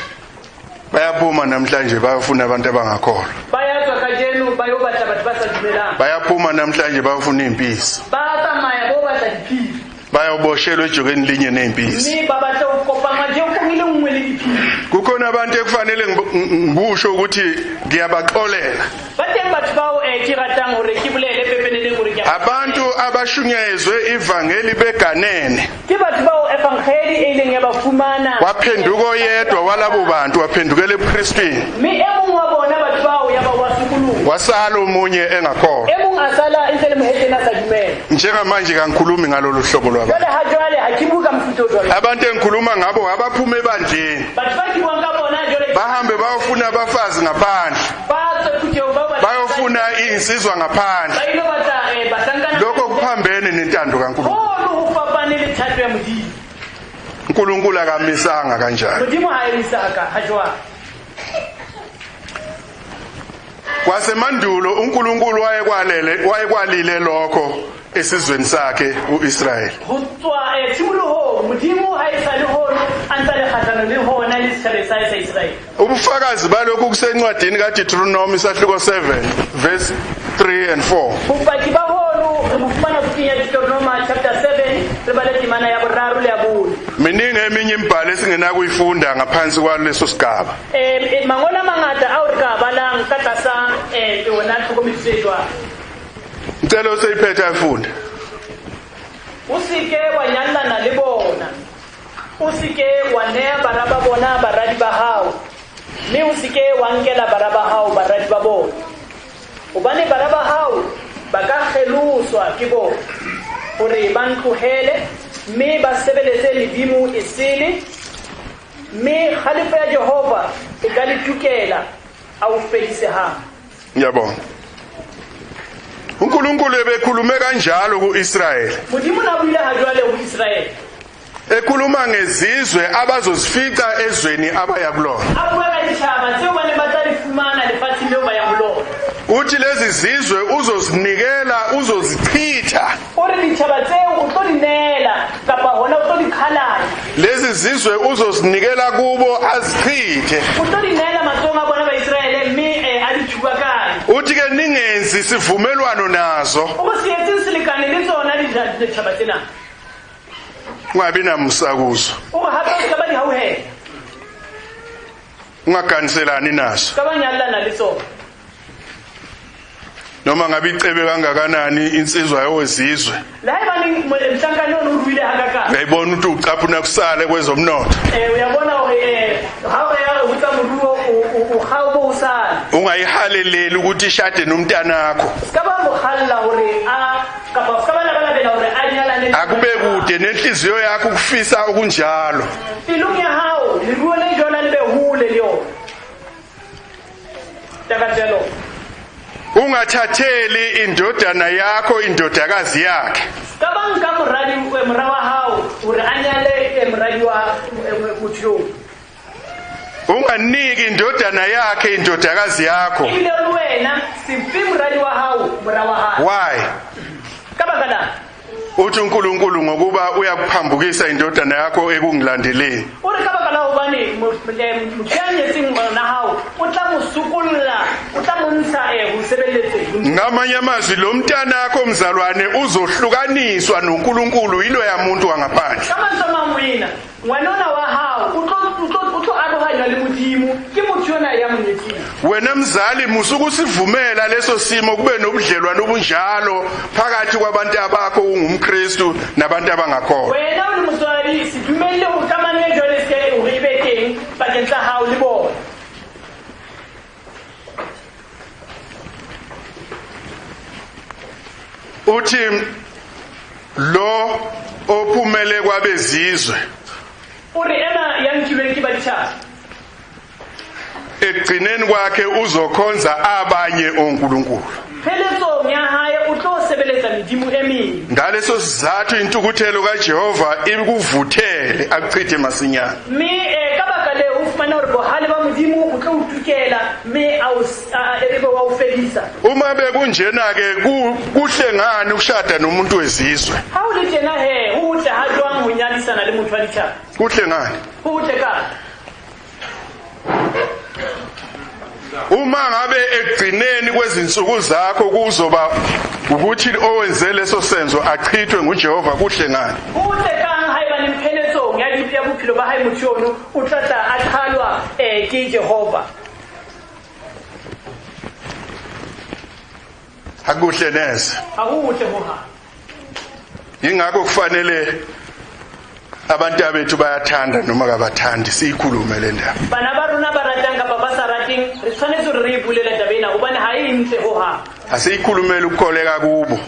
Bayaphuma namhlanje bayofuna abantu abangakholwa. Ba ya tswa kajeno ba yo batla batho ba sa dumelang. Bayaphuma namhlanje bayofuna impisi. Ba tsamaya bo batla diphiri. Bayoboshelwa ejokeni linye nezimpisi. Mme ba batla ho kopana jokong e le nngwe le diphiri. Kukhona abantu ekufanele ngikusho ukuthi ngiyabaxolela. Ba teng batho bao ke ratang hore ke bolele pepeneneng hore ke a- Abantu abashunyayezwe ivangeli beganene. Ke batho bao evangeli e ileng ya ba fumana. Waphenduka oyedwa walabo bantu waphendukela ebuKristwini. Mme e mong wa bona batho bao ya ba wa sokoloha. Wasala omunye engakholwa. E mong a sala e ntse le mohetene a sa dumela. Njengamanje kangikhulumi ngalolu hlobo lwabantu. Jwale ha jwale ha ke bue ka mofuta o jwalo. Abantu engikhuluma ngabo abaphuma ebandleni. Batho ba ke buang ka bona jwale Bahambe bayofuna abafazi ngaphandle. Ba tswe phuthehong ba batla Bayofuna insizwa ngaphandle. Ba ile batla bahlankana. Lokho kuphambene nentando kaNkulunkulu. Ho ho fapane le thato ya Modimo. uNkulunkulu akamisanga kanjalo. Modimo ha emisa ka ha jwang. Kwasemandulo uNkulunkulu wayekwalile lokho esizweni sakhe uIsrael. Ho tswa tshimolohong Modimo ha e sa le hono a ntsa le kgahlano le hona le setjhaba sa hae sa Israel. Ubufakazi balokhu kusencwadini kaDeuteronomy isahluko 7 verse 3 and 4. Bopaki ba hono re bo fumana bukeng ya Deuteronomy chapter 7 re bale temana ya boraro le ya bone. Miningi eminye imibhalo esingenakuyifunda ngaphansi kwaleso sigaba. Mangolo a mangata ao re ka balang ka tlasa yona tlhokomediso e jwalo. Ngicela useyiphethe ayifunde. O seke wa nyallana le bona. O seke wa neha bara ba bona baradi ba hao. Mme o seke wa nkela bara ba hao baradi ba bona. Hobane bara ba hao ba ka kgeloswa ke bona hore ba ntlohele mme ba sebeletse medimo e sele, mme kgalefo ya Jehova e ka le tukela A o fedise hang. Ngiyabonga. uNkulunkulu ebekhulume kanjalo kuIsrayeli. Modimo o ne a buile ha jwale ho Iseraele. Ekhuluma ngezizwe abazozifica ezweni abaya kulona. A bua ka ditjhaba tseo ba neng ba tla di fumana lefatsheng leo ba yang ho lona. Uthi lezi zizwe uzozinikela, uzozichitha. O re ditjhaba tseo o tlo di neela kapa hona o tlo di qhalanya. Lezi zizwe uzozinikela kubo azichithe. O tlo di neela matsohong a bona Baiseraele mme a di thubakanye. Uthi ke ningenzi sivumelwano nazo. O re se etseng selekane le tsona ditjhaba tsena. Ungabi namusa kuzo. O re hape o se ka ba di hauhela. Ungaganiselani nazo. Ka ba nyallana le tsona. Noma ngabe icebe kangakanani insizwa yowezizwe. Le haebaneng mohlankana ono o ruile hakakang. Uyayibona ukuthi ucaphuna kusale kwezomnotho. Uyabona hore ha o ya ho tsa moruo o kgaobo o sale. Ungayihaleleli ukuthi ishade nomntanakho. Ska ba mo kgalla hore a kapa ska ba labalabela hore a nyalane. Akube kude nenhliziyo yakho ukufisa okunjalo. Pelong ya hao leruo le jwalo le be hole le yona. Takatelo. Ungathatheli indodana yakho indodakazi yakhe. Ka ba nka moradi mora wa hao hore a nyale moradi wa motho yo. Unganiki indodana yakhe indodakazi yakho. Ebile le wena se fe moradi wa hao mora wa hae. Why? Ka baka lang? Uthi uNkulunkulu ngokuba uyakuphambukisa indodana yakho ekungilandeleni. O re ka baka la hobane motho ya nyetseng ngwana hao o tla mo sokolla, o tla mo ntsha ho sebeletseng. Ngamanye amazwi lo mntanakho mzalwane uzohlukaniswa noNkulunkulu yiloya muntu wangaphandle. Ka mantswe a mang moena, ngwanona wa hao o tlo arohanywa le Modimo ke motho yona ya mo nyetseng. Wena mzali musukusivumela leso simo kube nobudlelwano obunjalo phakathi kwabantu abakho ungumKristu nabantu abangakholwa. Wena o le motswadi se dumelle hore kamano e jwalo e se hore e be teng pakeng tsa hao le bona. Uthi lo ophumele kwabezizwe O re ena ya nkilweng ke baditjhaba ekugcineni kwakhe uzokhonza abanye onkulunkulu. Pheletsong ya hae o tlo sebeletsa medimo e meng. Ngaleso sizathu intukuthelo kaJehova ikuvuthele akuchithe masinyane. Mme ka baka leo o fumana hore bohale ba Modimo o tlo o tukela mme a o a ebe wa o fedisa. Uma bekunjena ke kuhle ngani ukushada nomuntu wezizwe? Ha o le tjena he, ho hotle ha jwang ho nyadisana le motho wa ditjhaba? Kuhle ngani? Ho hotle kang? Uma ngabe ekugcineni kwezinsuku zakho kuzoba ukuthi owenze leso senzo achithwe nguJehova, kuhle ngani? Ho hotle kang haeba le pheletsong ya ya bophelo ba hae motho yono o tla tla a qhalwa ke Jehova? Akuhle neze. Ha ho hotle ho hang. Yingakho kufanele abantu abethu bayathanda noma kabathandi siyikhulume le ndaba. Bana ba rona ba ratang kapa ba sa rateng, re tshwanetse hore re e bolele taba ena hobane ha e ntle ho hang. Asiyikhulumele ukukholeka kubo.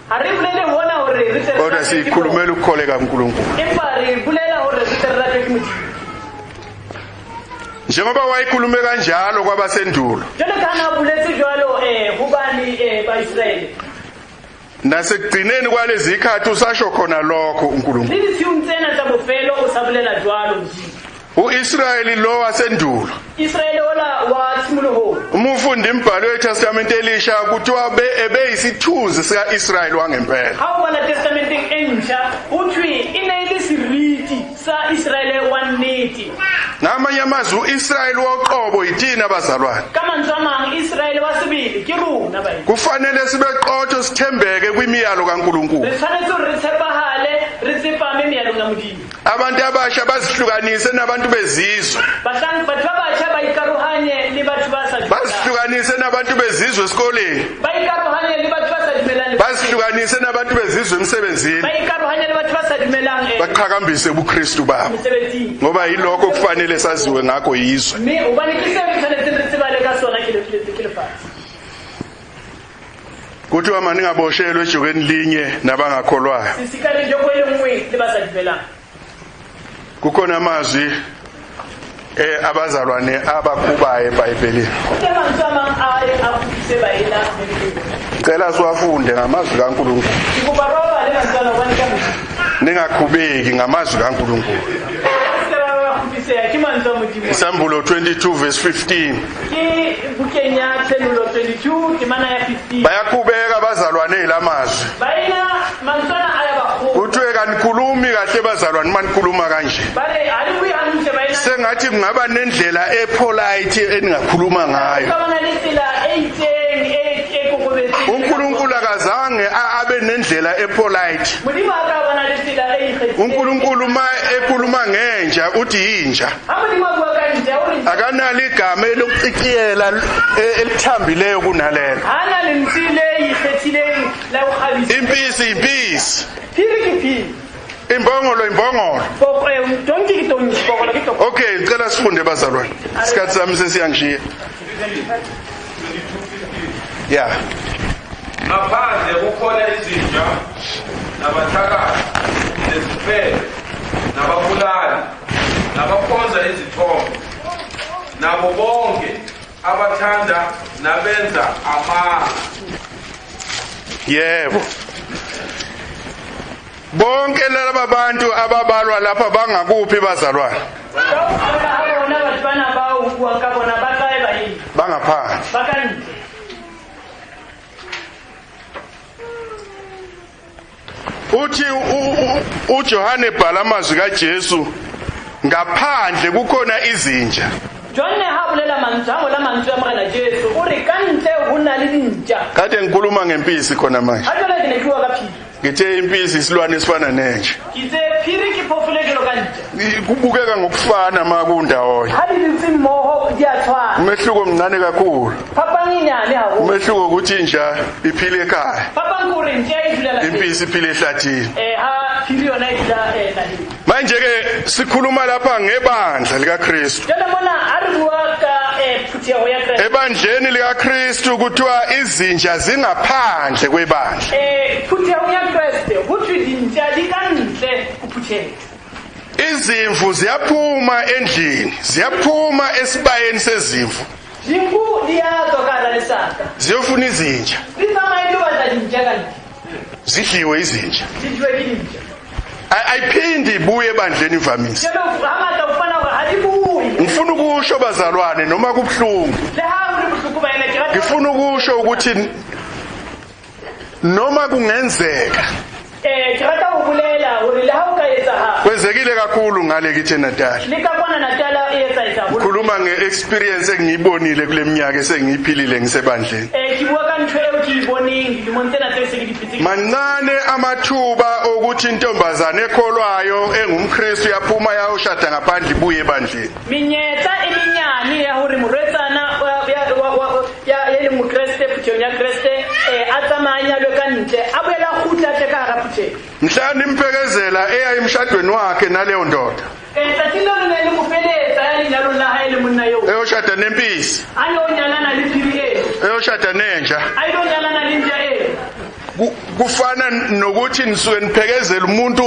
Ha re bolele hona hore re tle re Kodwa ratwe ke siyikhulumele bona. ukukholeka kuNkulunkulu. Empa re bolela hore re tle re ratwe ke Modimo. Njengoba wayikhulume kanjalo kwabasendulo. Jwalo ka ha na boletse jwalo hobane ba Iseraele. Nasekugcineni kwalezi zikhathi usasho khona lokho uNkulunkulu. Le ditshiung tsena tsa bofelo o sa bolela jwalo Modimo. uIsrayeli lo wasendulo. Iseraele ola wa tshimolohong. Uma ufunda imibhalo yeTestamente elisha kuthiwa ebeyisithunzi sikaIsrayeli wangempela. Ha o bala Testamenteng e ntjha ho thwe e ne e le seriti sa Iseraele wa nnete. Ngamanye amazwi uIsrayeli woqobo yithina bazalwane. Ka mantswe a mang Iseraele wa sebele ke rona baena. Kufanele sibe qotho sithembeke kwimiyalo kaNkulunkulu. Re tshwanetse hore re tshepahale, re tsepame meyalong ya Modimo. Abantu abasha bazihlukanise nabantu bezizwe. Batho ba batjha ba ikarohanye le batho ba sa dumelang. Bazihlukanise nabantu bezizwe esikoleni. Ba ikarohanye le batho ba sa dumelang. Bazihlukanise nabantu bezizwe emsebenzini. Ba ikarohanye le batho ba sa dumelang Baqhakambise ubuKristu babo. mosebetsing. Ngoba yilokho kufanele saziwe ngakho yizwe. Mme hobane ke seo re tshwanetseng re tsebale ka sona ke ke lefatshe. Kuthiwa maningaboshelwe ejokeni linye nabangakholwayo. Se sikare joko e le nngwe le ba sa dumelang. Kukhona amazwi Abazalwane abakhubayo eBhayibhelini. Ke mantswe a mang a e a kgutlise baena Bibeleng. Ngicela siwafunde ngamazwi kaNkulunkulu. Ke kopa re a bale mantswe ana hobane ke a Modimo. Ningakhubeki ngamazwi kaNkulunkulu. Se ba ba kgupiseha ke mantswe a Modimo. Isambulo 22 verse 15. Ke bukeng ya Tshenolo 22 temana ya 15. Bayakhubeka abazalwane ilamazwi. Baena mantswe ana a ya ba kgopa. Kuthiwe kanikhulumi kahle bazalwane uma nikhuluma kanje. Ba re ha le bue hantle baena. Sengathi kungaba nendlela epolite eningakhuluma ngayo. Ka bana le tsela e itseng e kokobetseng. uNkulunkulu akazange abe nendlela epolite. Modimo ha ka bana le tsela e ikgethileng. uNkulunkulu uma ekhuluma ngenja uthi yinja. Ha Modimo a bua ka ntja o re Akanalo igama elokuciciyela elithambileyo kunalelo. ha na lentswe le ikgethileng la ho kgabisa. Impisi impisi. Phiri ke phiri. Imbongolo imbongolo. Tonki ke tonki, pokolo ke tokolo. Okay, ngicela sifunde bazalwane. Isikhathi sami sesiyangishiya. Yeah. Ngaphandle kukhona izinja nabathakathi nezifebe nababulali nabakhonza izithombe nabo bonke abathanda nabenza amanga. Yebo. Bonke laba bantu ababalwa lapha bangakuphi bazalwane? Kaofela ha bona batho bana bao ho buang ka bona ba kae baena? Bangaphandle. Ba ka ntle. Uthi uJohane ebhala amazwi kaJesu ngaphandle kukhona izinja. Johanne ha bolela mantswe a ngola mantswe a Morena Jesu o re ka ntle ho na le dintja. Kade ngikhuluma ngempisi khona manje. Ha jwale ke ne ke bua ka phiri. Ngithe impisi isilwane esifana nenja. Ke itse phiri ke phoofolo e jwalo ka ntja. Kubukeka ngokufana ma kundawonye. Ha di dutse mmoho di a tshwana. Umehluko mncane kakhulu. Phapang e nyane haholo. Umehluko ukuthi inja iphile ekhaya. Phapang ke hore ntja e dula lapeng. Impisi iphile ehlathini. Ha phiri yona e dula naheng. Manje ke sikhuluma lapha ngebandla likaKristu. Jwale mona ha re bua ka phutheho ya Kreste. Ebandleni likaKristu kuthiwa izinja zingaphandle kwebandla. Phuthehong ya Kreste ho thwe dintja di ka ntle ho phutheho. Izimvu ziyaphuma endlini, ziyaphuma esibayeni sezimvu. Dinku di a tswa ka hara lesaka. Ziyofuna izinja. Di tsamaye di batla dintja ka ntle. Zidliwe izinja. Di jewe ke dintja. Ayiphindi ibuye ebandleni imvamisa. Jwale hangata o fumana hore ha di buye. Ngifuna ukusho bazalwane noma kubuhlungu. Le ha ho le bohloko baena ke rata. Ngifuna ukusho ukuthi noma kungenzeka. Ke rata ho bolela hore le ha o ka etsahala. Kwenzekile kakhulu ngale kithi eNatal. Le ka kwana Natal e etsa etsa haholo. Ngikhuluma nge-experience engiyibonile kule minyaka esengiyiphilile ngisebandleni. Ke bua ka ntho eo ke e boneng dilemong tsena tseo se ke di phetseng. Mancane amathuba okuthi intombazane ekholwayo engumKristu yaphuma yayoshada ngaphandle ibuye ebandleni. Menyetla e menyane ya hore morwetsana ya e leng mokreste phuthehong ya Kreste, a tsamaye a nyalwe ka ntle, a boele a kgutle a tle ka hara phutheho. Mhla nimpekezela eya emshadweni wakhe naleyo ndoda. Tsatsing leo le ne le mo feletsa ya lenyalong la hae le monna eo. Eyoshada nempisi. A yo nyalana le phiri eo. Eyoshada nenja. A ilo nyalana le nja eo. Kufana nokuthi nisuke niphekezela umuntu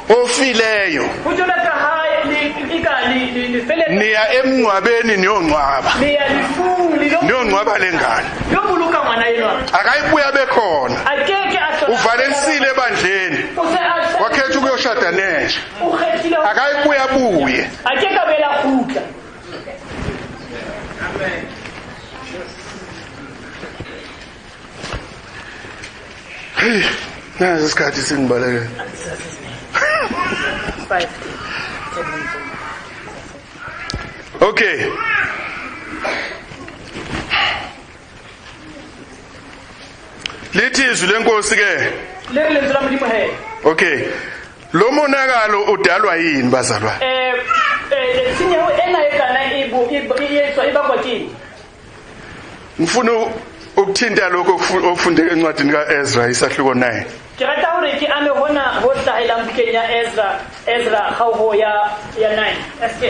ofileyo. Ho jwalo ka ha le ka le feletsa. Niya emngcwabeni niyongcwaba. Niya lefung, le lo Niyongcwaba lengane. Yo boloka ngwana enwa. Akayibuya bekhona. A ke ke a hlola. Uvalelisile ebandleni. O se a Wakhetha ukuyoshada nenja. O kgethile ho Akayibuya buye. A ke ka boela kgutla. Amen. Hey, nazi isikhathi singibalekela. 5. Okay. Lithi izwi lenkosi ke. Le re lentswe la Modimo he. Okay. Lo monakalo udalwa yini bazalwane? Tshenyeho ena e kana e bo e etswa e bakwa ke eng? Ngifuna ukuthinta lokho okufundeke encwadini kaEzra isahluko 9. Ke rata hore ke ame hona ho hlahelang bukeng ya Ezra kgaoho ya 9. SK,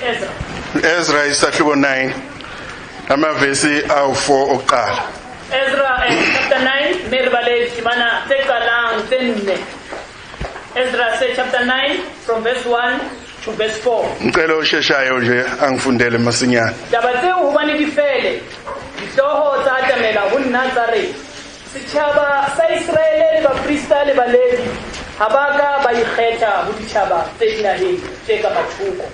Ezra. Ezra isahluko 9 amavesi awu4 okuqala. Ezra chapter 9 mme re bale temana tse qalang tse nne. Ezra se chapter 9 from verse 1 to verse 4. Ngicela osheshayo nje angifundele masinyane. Taba tseo hobane di fele, dihlooho tsa atamela ho nna tsa re, setjhaba sa Iseraele le baprista le Balevi ha ba ka ba ikgetha ho ditjhaba tse dinaheng tse ka mathoko.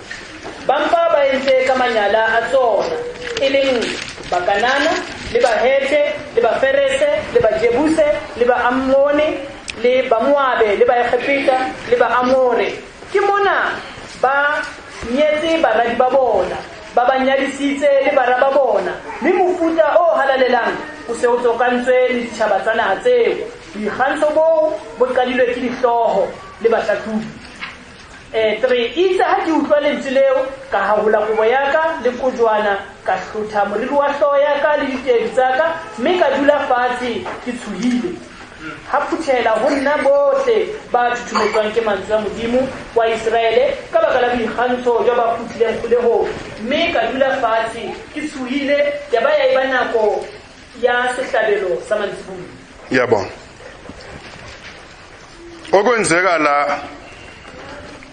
Ba mpa ba entse ka manyala a tsona, e leng Bakanana le Bahethe le Baferese le Bajebuse le Baammone le Bamoabe le Baegepeta le Baamore. Ke mona ba nyetse baradi ba bona, ba ba nyadisitse le bara ba bona, mme mofuta o halalelang o se o tsokantswe le ditjhaba tsa naha tseo. Boikgantsho boo bo qadilwe ke dihlooho le bahlahlobi. 3 itse ha ke utlwa lentswe leo, ka hahola kobo ya ka le kojwana, ka hlotha moriri wa hlooho ya ka le ditedu tsa ka, mme ka dula fatshe ke tshohile. Ha phuthela ho nna bohle ba thuthumetswang ke mantswe a Modimo wa Iseraele ka baka la boikgantsho jwa ba kgutlileng kgolehong, mme ka dula fatshe ke tshohile, ya ba ya eba nako ya sehlabelo sa mantsiboya. Ngiyabonga. Okwenzeka la,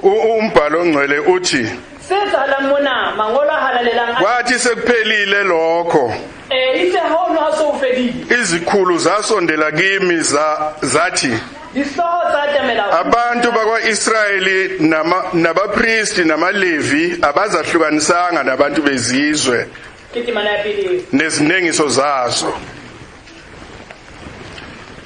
umbhalo ongcwele uthi Se etsahalang mona, mangolo a halalelang a kwathi sekuphelile lokho, Itse ha o no ha so fedile, izikhulu zasondela kimi zathi, dihlooho tsa atamela ho abantu bakwa-Israyeli nabapristi namaLevi abazahlukanisanga nabantu bezizwe Ke temana ya pele. nezinengiso zazo.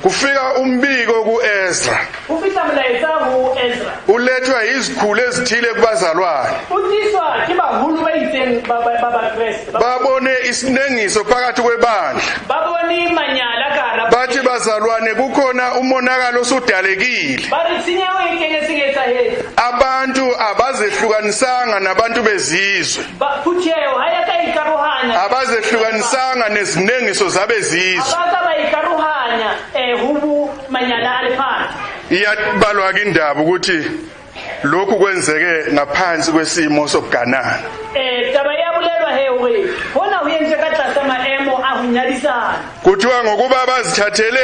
Kufika umbiko ku-Ezra, Ho fihla molaetsa ho Ezra, ulethwa izikhulu ezithile kubazalwane, o tliswa ke baholo ba itseng ba Bakreste. Babone isinengiso phakathi kwebandla, Ba bone manyala ka hara bathi bazalwane kukhona umonakalo osudalekile, Ba re tshenyeho e kenetseng e etsahetse. abantu abazehlukanisanga nabantu bezizwe, Ba phutheho ha ya ka ikarohanya, abazehlukanisanga nezinengiso zabezizwe. Ha ba ka ba ikarohanya, ho bo manyala a lefatshe. Iyabalwa ke indaba ukuthi lokhu kwenzeke ngaphansi kwesimo sokuganana. Taba ya bolelwa he hore hona ho entswe ka tlasa maemo a ho nyadisana. Kuthiwa ngokuba bazithathele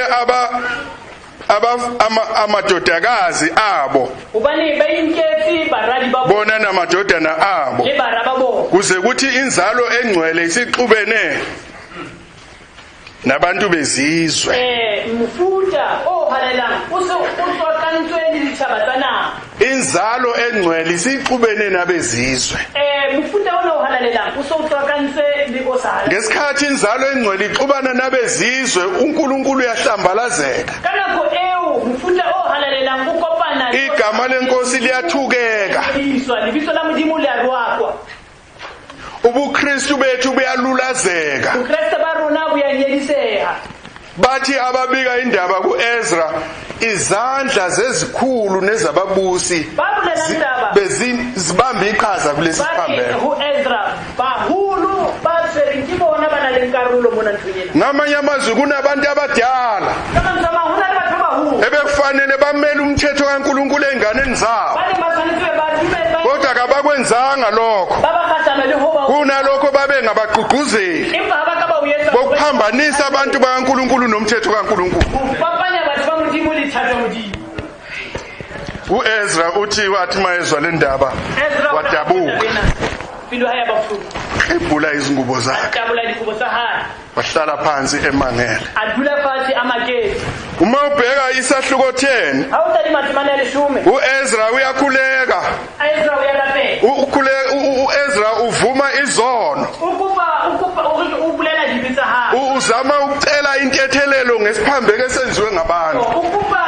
amadodakazi abo, Hobane ba inketse baradi ba bona namadodana abo, le bara ba bona, kuze kuthi inzalo engcwele isixubene nabantu bezizwe. Mofuta o halalelang o se o tswakantswe le ditjhaba tsa naha. Inzalo engcwele isixubene nabezizwe. Mofuta ona o halalelang o se o tswakantswe le o sa halalelang. Ngesikhathi inzalo engcwele ixubana nabezizwe, uNkulunkulu uyahlambalazeka. Ka nako eo mofuta o halalelang o kopana le Igama lenkosi liyathukeka. Iswa, lebitso la Modimo le a roakwa. UbuKristu bethu buyalulazeka. Bokreste ba rona bo ya nyediseha. Bathi ababika indaba kuEzra, izandla zezikhulu nezababusi Ba bolela ndaba. zibamba iqhaza kulesi Ba re siphambeko. ho Ezra, baholo ba tshwereng ke bona ba nang le karolo mona nthong ena. Ngamanye amazwi kunabantu abadala Ka mantswe a mang, ho na le batho ba baholo ebekufanele bamele umthetho kaNkulunkulu ey'nganeni zabo, ba neng ba tshwanetse ba dumele ba kodwa kabakwenzanga lokho. ba ba kgahlano le ho ba Kunalokho babe ngabagqugquzeli empa ha ba ka ba o etsa bokuphambanisa abantu bakaNkulunkulu nomthetho kaNkulunkulu. ho fapanya batho ba Modimo le thato ya Modimo. UEzra uthi wathi mayezwa le ndaba Ezra o wadabuka, pelo ya hae ya ba bohloko, ebhula izingubo zakhe, a tabola dikobo tsa hae, wahlala phansi emangele. a dula fatshe a maketse. Uma ubheka isahluko 10, Ha o tadima temana ya leshome, uEzra uyakhuleka. Ezra o ya rapela. UEzra uvuma izono. O kopa, o kopa, o re, o bolela dibe tsa hae. Uzama ukucela intethelelo ngesiphambeko esenziwe ngabantu. O kopa,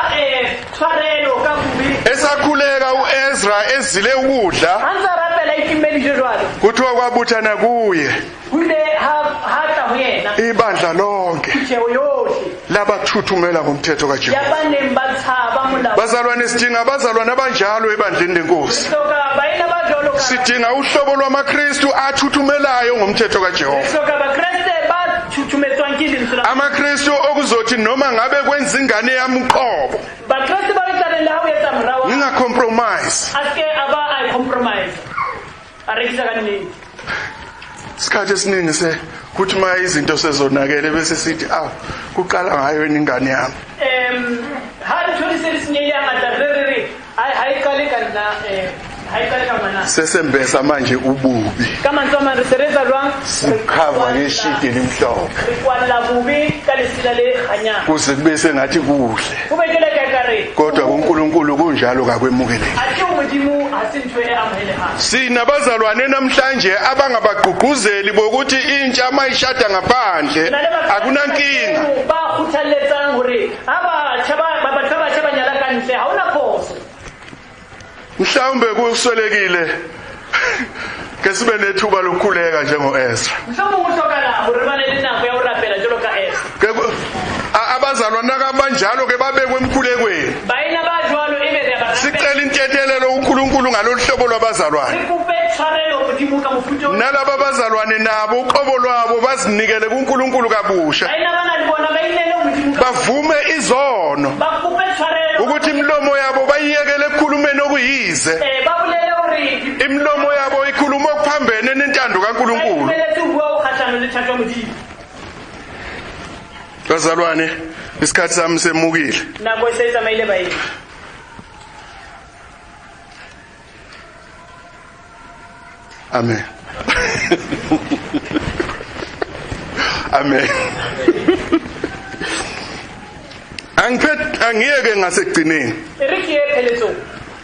tshwarelo ka bobe. Esakhuleka uEzra ezile ukudla, Ha ntse a rapela itimme dijo jwalo, kuthiwa kwabuthana kuye ho ile ha tla ho yena ibandla lonke phutheho yohle labathuthumela ngomthetho kaJehova. ya ba neng ba tshaba molao. Bazalwane, sidinga abazalwane abanjalo ebandleni lenkosi. Hloka baena ba jwalo ka Sidinga uhlobo lwamaKristu athuthumelayo ngomthetho kaJehova. Hloka bakreste ba thuthumetswang ke lentswe la AmaKristu okuzothi noma ngabe kwenza ingane yami uqobo, Bakreste ba tla reng le ha o etsa mora wa ngingacompromise. A ske a ba a compromise. A rekisa ka nnete. Isikhathi esiningi se kuthi uma izinto sezonakele bese sithi awu kuqala ngayo yini ingane yami. Ha ntho di se di senyehile hangata, re re re, ha e qale ka nna, Ha e qale ka ngwanana. Sesembesa manje ububi. Ka mantswe a mang re se re etsa jwang? Re Sikhava ngeshidi elimhlophe. Re kwalla bobe ka lesela le kganyang. Kuze kube sengathi kuhle. Ho be jwale ka ekare. Kodwa kuNkulunkulu kunjalo kakwemukeleki. Athe ho Modimo ha se ntho e amohelehang. Sinabazalwane namhlanje abangabagqugquzeli bokuthi intsha mayishada ngaphandle Na le batho akunankinga. ba kgothalletsang hore ha batjha ba ba batho ba batjha ba nyala ka ntle ha hona phoso. Mhlawumbe kuswelekile ke sibe nethuba lokukhuleka njengoEzra. Mohlomong ho hlokahala hore re bane le nako ya ho rapela jwalo ka Ezra. Ke abazalwane abanjalo ke babekwe emkhulekweni. Baena ba jwalo ebe re a ba rapela. Sicela intethelelo uNkulunkulu ngalolu hlobo lwabazalwane. Re kope tshwarelo Modimo ka mofuta o. Nalaba bazalwane nabo uqobo lwabo bazinikele kuNkulunkulu kabusha. Baena bana le bona ba inele ho Modimo ka. Bavume izono. Ba kope tshwarelo. Ukuthi imilomo yabo bayiyekele ekukhulumeni okuyize. Ba bolele hore Imilomo yabo ikhuluma okuphambene nentando ba kaNkulunkulu. itumeletse ho bua ho kgahlano le thato ya Modimo. Bazalwane, isikhathi sami semukile. Nako e se e tsamaile baena. Amen. Amen. Angiphethe angiyeke ngasekugcineni. E re ke ye pheletsong.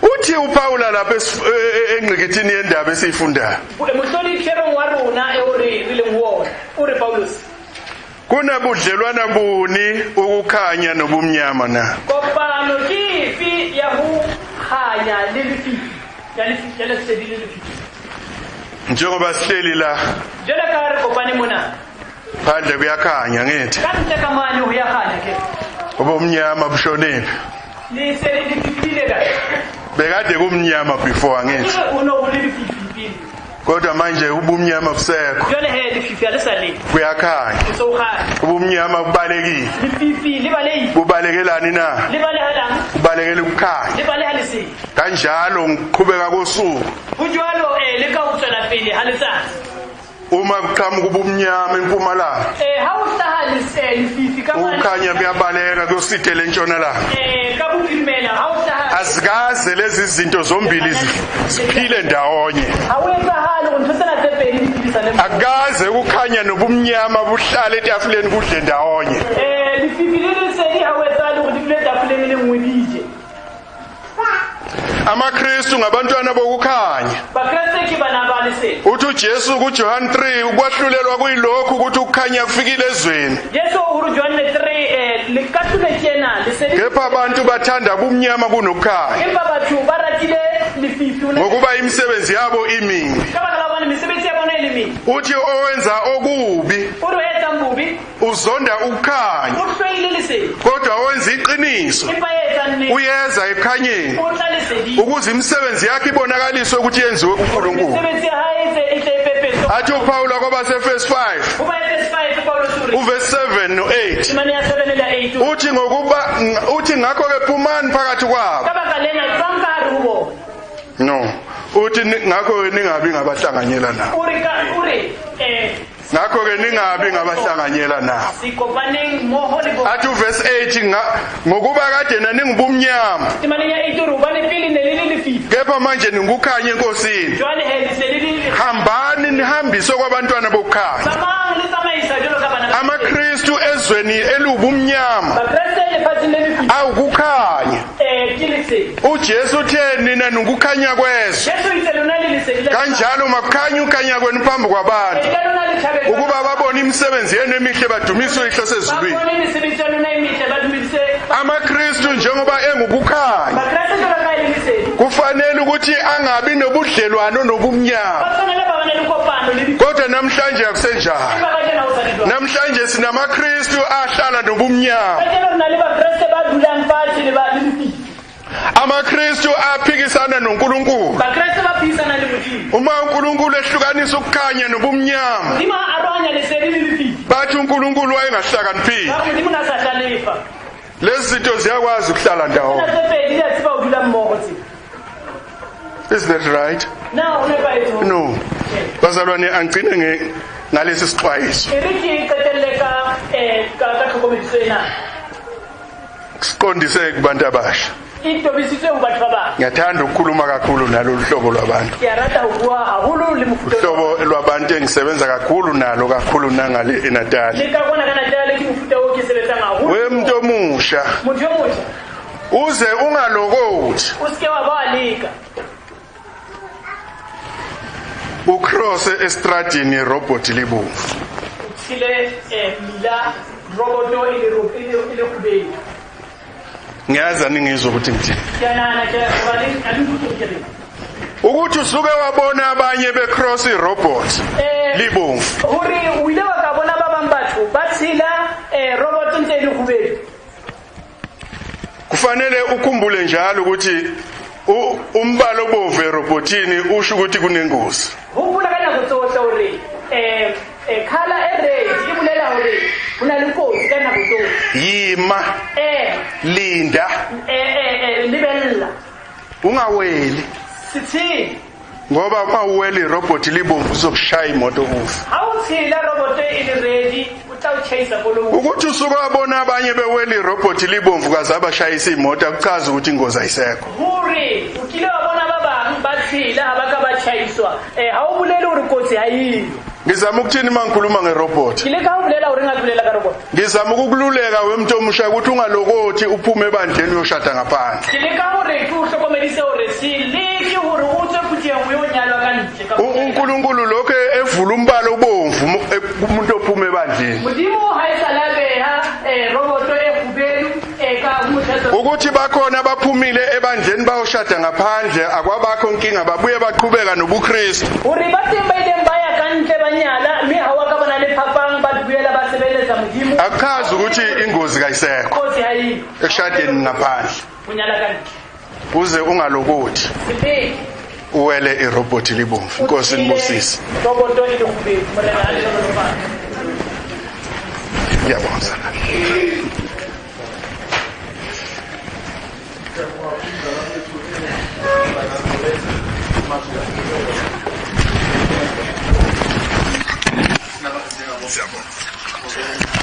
Uthi uPaula lapha engqikithini yendaba esiyifundayo. Mohlodi therong wa rona eo re re leng ho ona. O re Paulus. Kunabudlelwana buni ukukhanya nobumnyama na? Kopano ke efe ya ho kganya le lefifi? Ya lefifi, ya lesedi le lefifi. Njengoba sihleli la. Jwalo ka ha re kopane mona. Phandle kuyakhanya ngithi. Ka ntle ka mane ho ya kganya ke. Ubumnyama bushonephi? Lesedi le fifile kae? Bekade kumnyama before angithi. Ke o no ho le lefifi pele. Kodwa manje ubumnyama busekho. Jwale he lefifi ha le sa le. Kuyakhanya. O so kganya. Ubumnyama bubalekile. Lefifi le balehile. Bubalekelani na? Le balehelang? Kubalekela ukukhanya. Le baleha lesedi. Kanjalo ngiqhubeka kosuku. Ho jwalo le ka ho tswela pele ha letsatsi. Uma kuqhamuka ubumnyama empumalanga. Ha ho hlaha lefifi ka mane. Ukukhanya kuyabaleka kuyosithela entshonalanga. Ka bophirimela ha ho hlaha. Azikaze lezi zinto zombili ziphile ndawonye. Ha ho etsahale hore ntho tsena tse pedi di phedisane mmoho. Akukaze ukukhanya nobumnyama buhlale etafuleni kudle ndawonye. Lefifi le lesedi ha ho etsahale hore di dule tafoleng e le nngwe di je. AmaKristu ngabantwana bokukhanya. Bakreste ke bana ba lesedi. Uthi uJesu kuJohn 3 ukwahlulelwa kuyilokhu ukuthi ukukhanya kufikile ezweni. Jesu o re John 3 le kahlule tjena lesedi. Kepha abantu bathanda ubumnyama kunokukhanya. Empa batho ba ratile lefifi. Ngokuba imisebenzi yabo imibi. Ka baka la hobane mesebetsi ya bona e le mebe. Uthi owenza okubi O re o etsang bobe uzonda ukukhanya. O hloile lesedi. Kodwa owenza iqiniso Empa ya etsang nnete uyeza ekukhanyeni. O tla leseding. Ukuze imisebenzi yakhe ibonakaliswe ukuthi yenziwe kuNkulunkulu. Mesebetsi ya hae e tle e pepeswe. Athi uPaul kwabase verse 5. Ho ba Efese 5 Paulus o re. Uverse 7 no 8. Temana ya 7 le ya 8. Uthi ngokuba uthi ngakho ke phumani phakathi kwabo. Ka baka lena tswang ka hare ho bona. No. Uthi ngakho ke ningabi ngabahlanganyela nabo. O re ka o re Ngakho ke ningabi ngabahlanganyela nabo. Sikopaneng mmoho le bona. Athi uverse 8 ngokuba kade naningubumnyama. Temana ya 8 o re hobane pele ne le le lefifi. Kepha manje ningukhanya enkosini. Jwale he le se le le Hambani nihambise kwabantwana bokukhanya. Tsamayang le tsamaisa jwalo ka bana ba AmaKristu ezweni elubumnyama. Bakreste lefatsheng le lefifi. Awukukhanya. Ke lesedi. uJesu uthe nina ningukhanya kwezwe. Jesu itse lona le lesedi la Kanjalo makukhanye ukukhanya kwenu phambi kwabantu. Ka lona le thabele. Ukuba babone imisebenzi yenu emihle badumise uyihlo sezulwini. Ba bone mesebetsi ya lona e metle ba dumedise. AmaKristu njengoba engukukhanya. Bakreste jwalo ka e le lesedi. Kufanele ukuthi angabi nobudlelwano nobumnyama. Ba tshwanela ba bane le kopano le di- Kodwa namhlanje akusenjalo. Empa kajeno ha ho sa le jwalo. Namhlanje sinamaKristu ahlala nobumnyama. Kajeno re na le Bakreste ba dulang fatshe le ba le lefifi. AmaKristu aphikisana noNkulunkulu. Bakreste ba phikisana le Modimo. Uma uNkulunkulu ehlukanisa ukukhanya nobumnyama. Modimo ha arohanya lesedi le lefifi. Bathi uNkulunkulu wayengahlakaniphile. Ba Modimo na sa hlalefa. Lezi zinto ziyakwazi ukuhlala ndawonye. Tsena tse pedi di a tseba ho dula mmoho tse. Is that right? Na ho nepahetse ho? No. Bazalwane angigcine ngalesi sixwayiso. E re ke qetelle ka tlhokomediso ena. Siqondise kubantu abasha. E tobisitswe ho batho ba bang. Ngiyathanda ukukhuluma kakhulu nalolu hlobo lwabantu. Ke a rata ho bua haholo le mofuta Uhlobo lwabantu engisebenza kakhulu nalo kakhulu nangale eNatal. Le ka kwana ka Natal ke mofuta oo ke sebetsang haholo. We muntu omusha. Motho yo motjha. Uze ungalokothi. O seke wa ba wa leka. Ucross estradini robot libomvu. Tshile mmila roboto e le e le kgubedu. Ngiyazi aningizwa ukuthi ngithini. Ke a nahana ke ba le a le nkutlwe ke reng. Ukuthi usuke wabona abanye becross irobot libomvu. Hore o ile wa ka bona ba bang batho ba tshela robot ntse e le kgubedu. Kufanele ukhumbule njalo ukuthi umbala obomvu erobotini usho ukuthi kunengozi. Hopola ka nako tsohle hore colour e red e bolela hore ho na le kotsi ka nako tsohle. Yima. Linda. Lebella. Ungaweli. Se tshele. Ngoba uma uwela irobot libomvu uzokushaya imoto ufe. Ha o tshela robot e le ready o tla o tjhaisa koloi. Ukuthi usuke wabona abanye bewela irobot libomvu kaze abashayisa imoto akuchazi ukuthi ingozi ayisekho. Hore o kile wa bona ba bang ba tshela ha ba ka ba tjhaiswa ha o bolele hore kotsi ha eyo. Ngizama ukuthini uma ngikhuluma ngerobot? Ke leka ho bolela hore nka bolela ka robot. Ngizama ukukululeka we muntu omusha ukuthi ungalokothi uphume ebandleni uyoshada ngaphandle. Ke leka hore ke o hlokomedise hore se leke hore o tswe phuthehong o yo nyalwa ka ntle ka uNkulunkulu lokho evula umbala obomvu kumuntu ophuma ebandleni. Modimo ha e sa la beha roboto e kgubedu ka motho. Ukuthi bakhona abaphumile ebandleni bayoshada ngaphandle akwabakho inkinga babuye baqhubeka nobuKristu. Hore ba teng ba ileng ba ya ka ntle ba nyala mme ha wa ka bona le phapang ba boela ba sebeletsa Modimo. Akuchazi ukuthi ingozi kayisekho. Kotsi ha eyo. Ekushadeni ngaphandle. Ho nyala ka ntle. Uze ungalokothi. Sepele. Uwele irobot libomvu. Inkosi inibusise. Roboto e le kgubedu. Morena a le hlohonolofatse. Ngiyabonga. Siyabonga.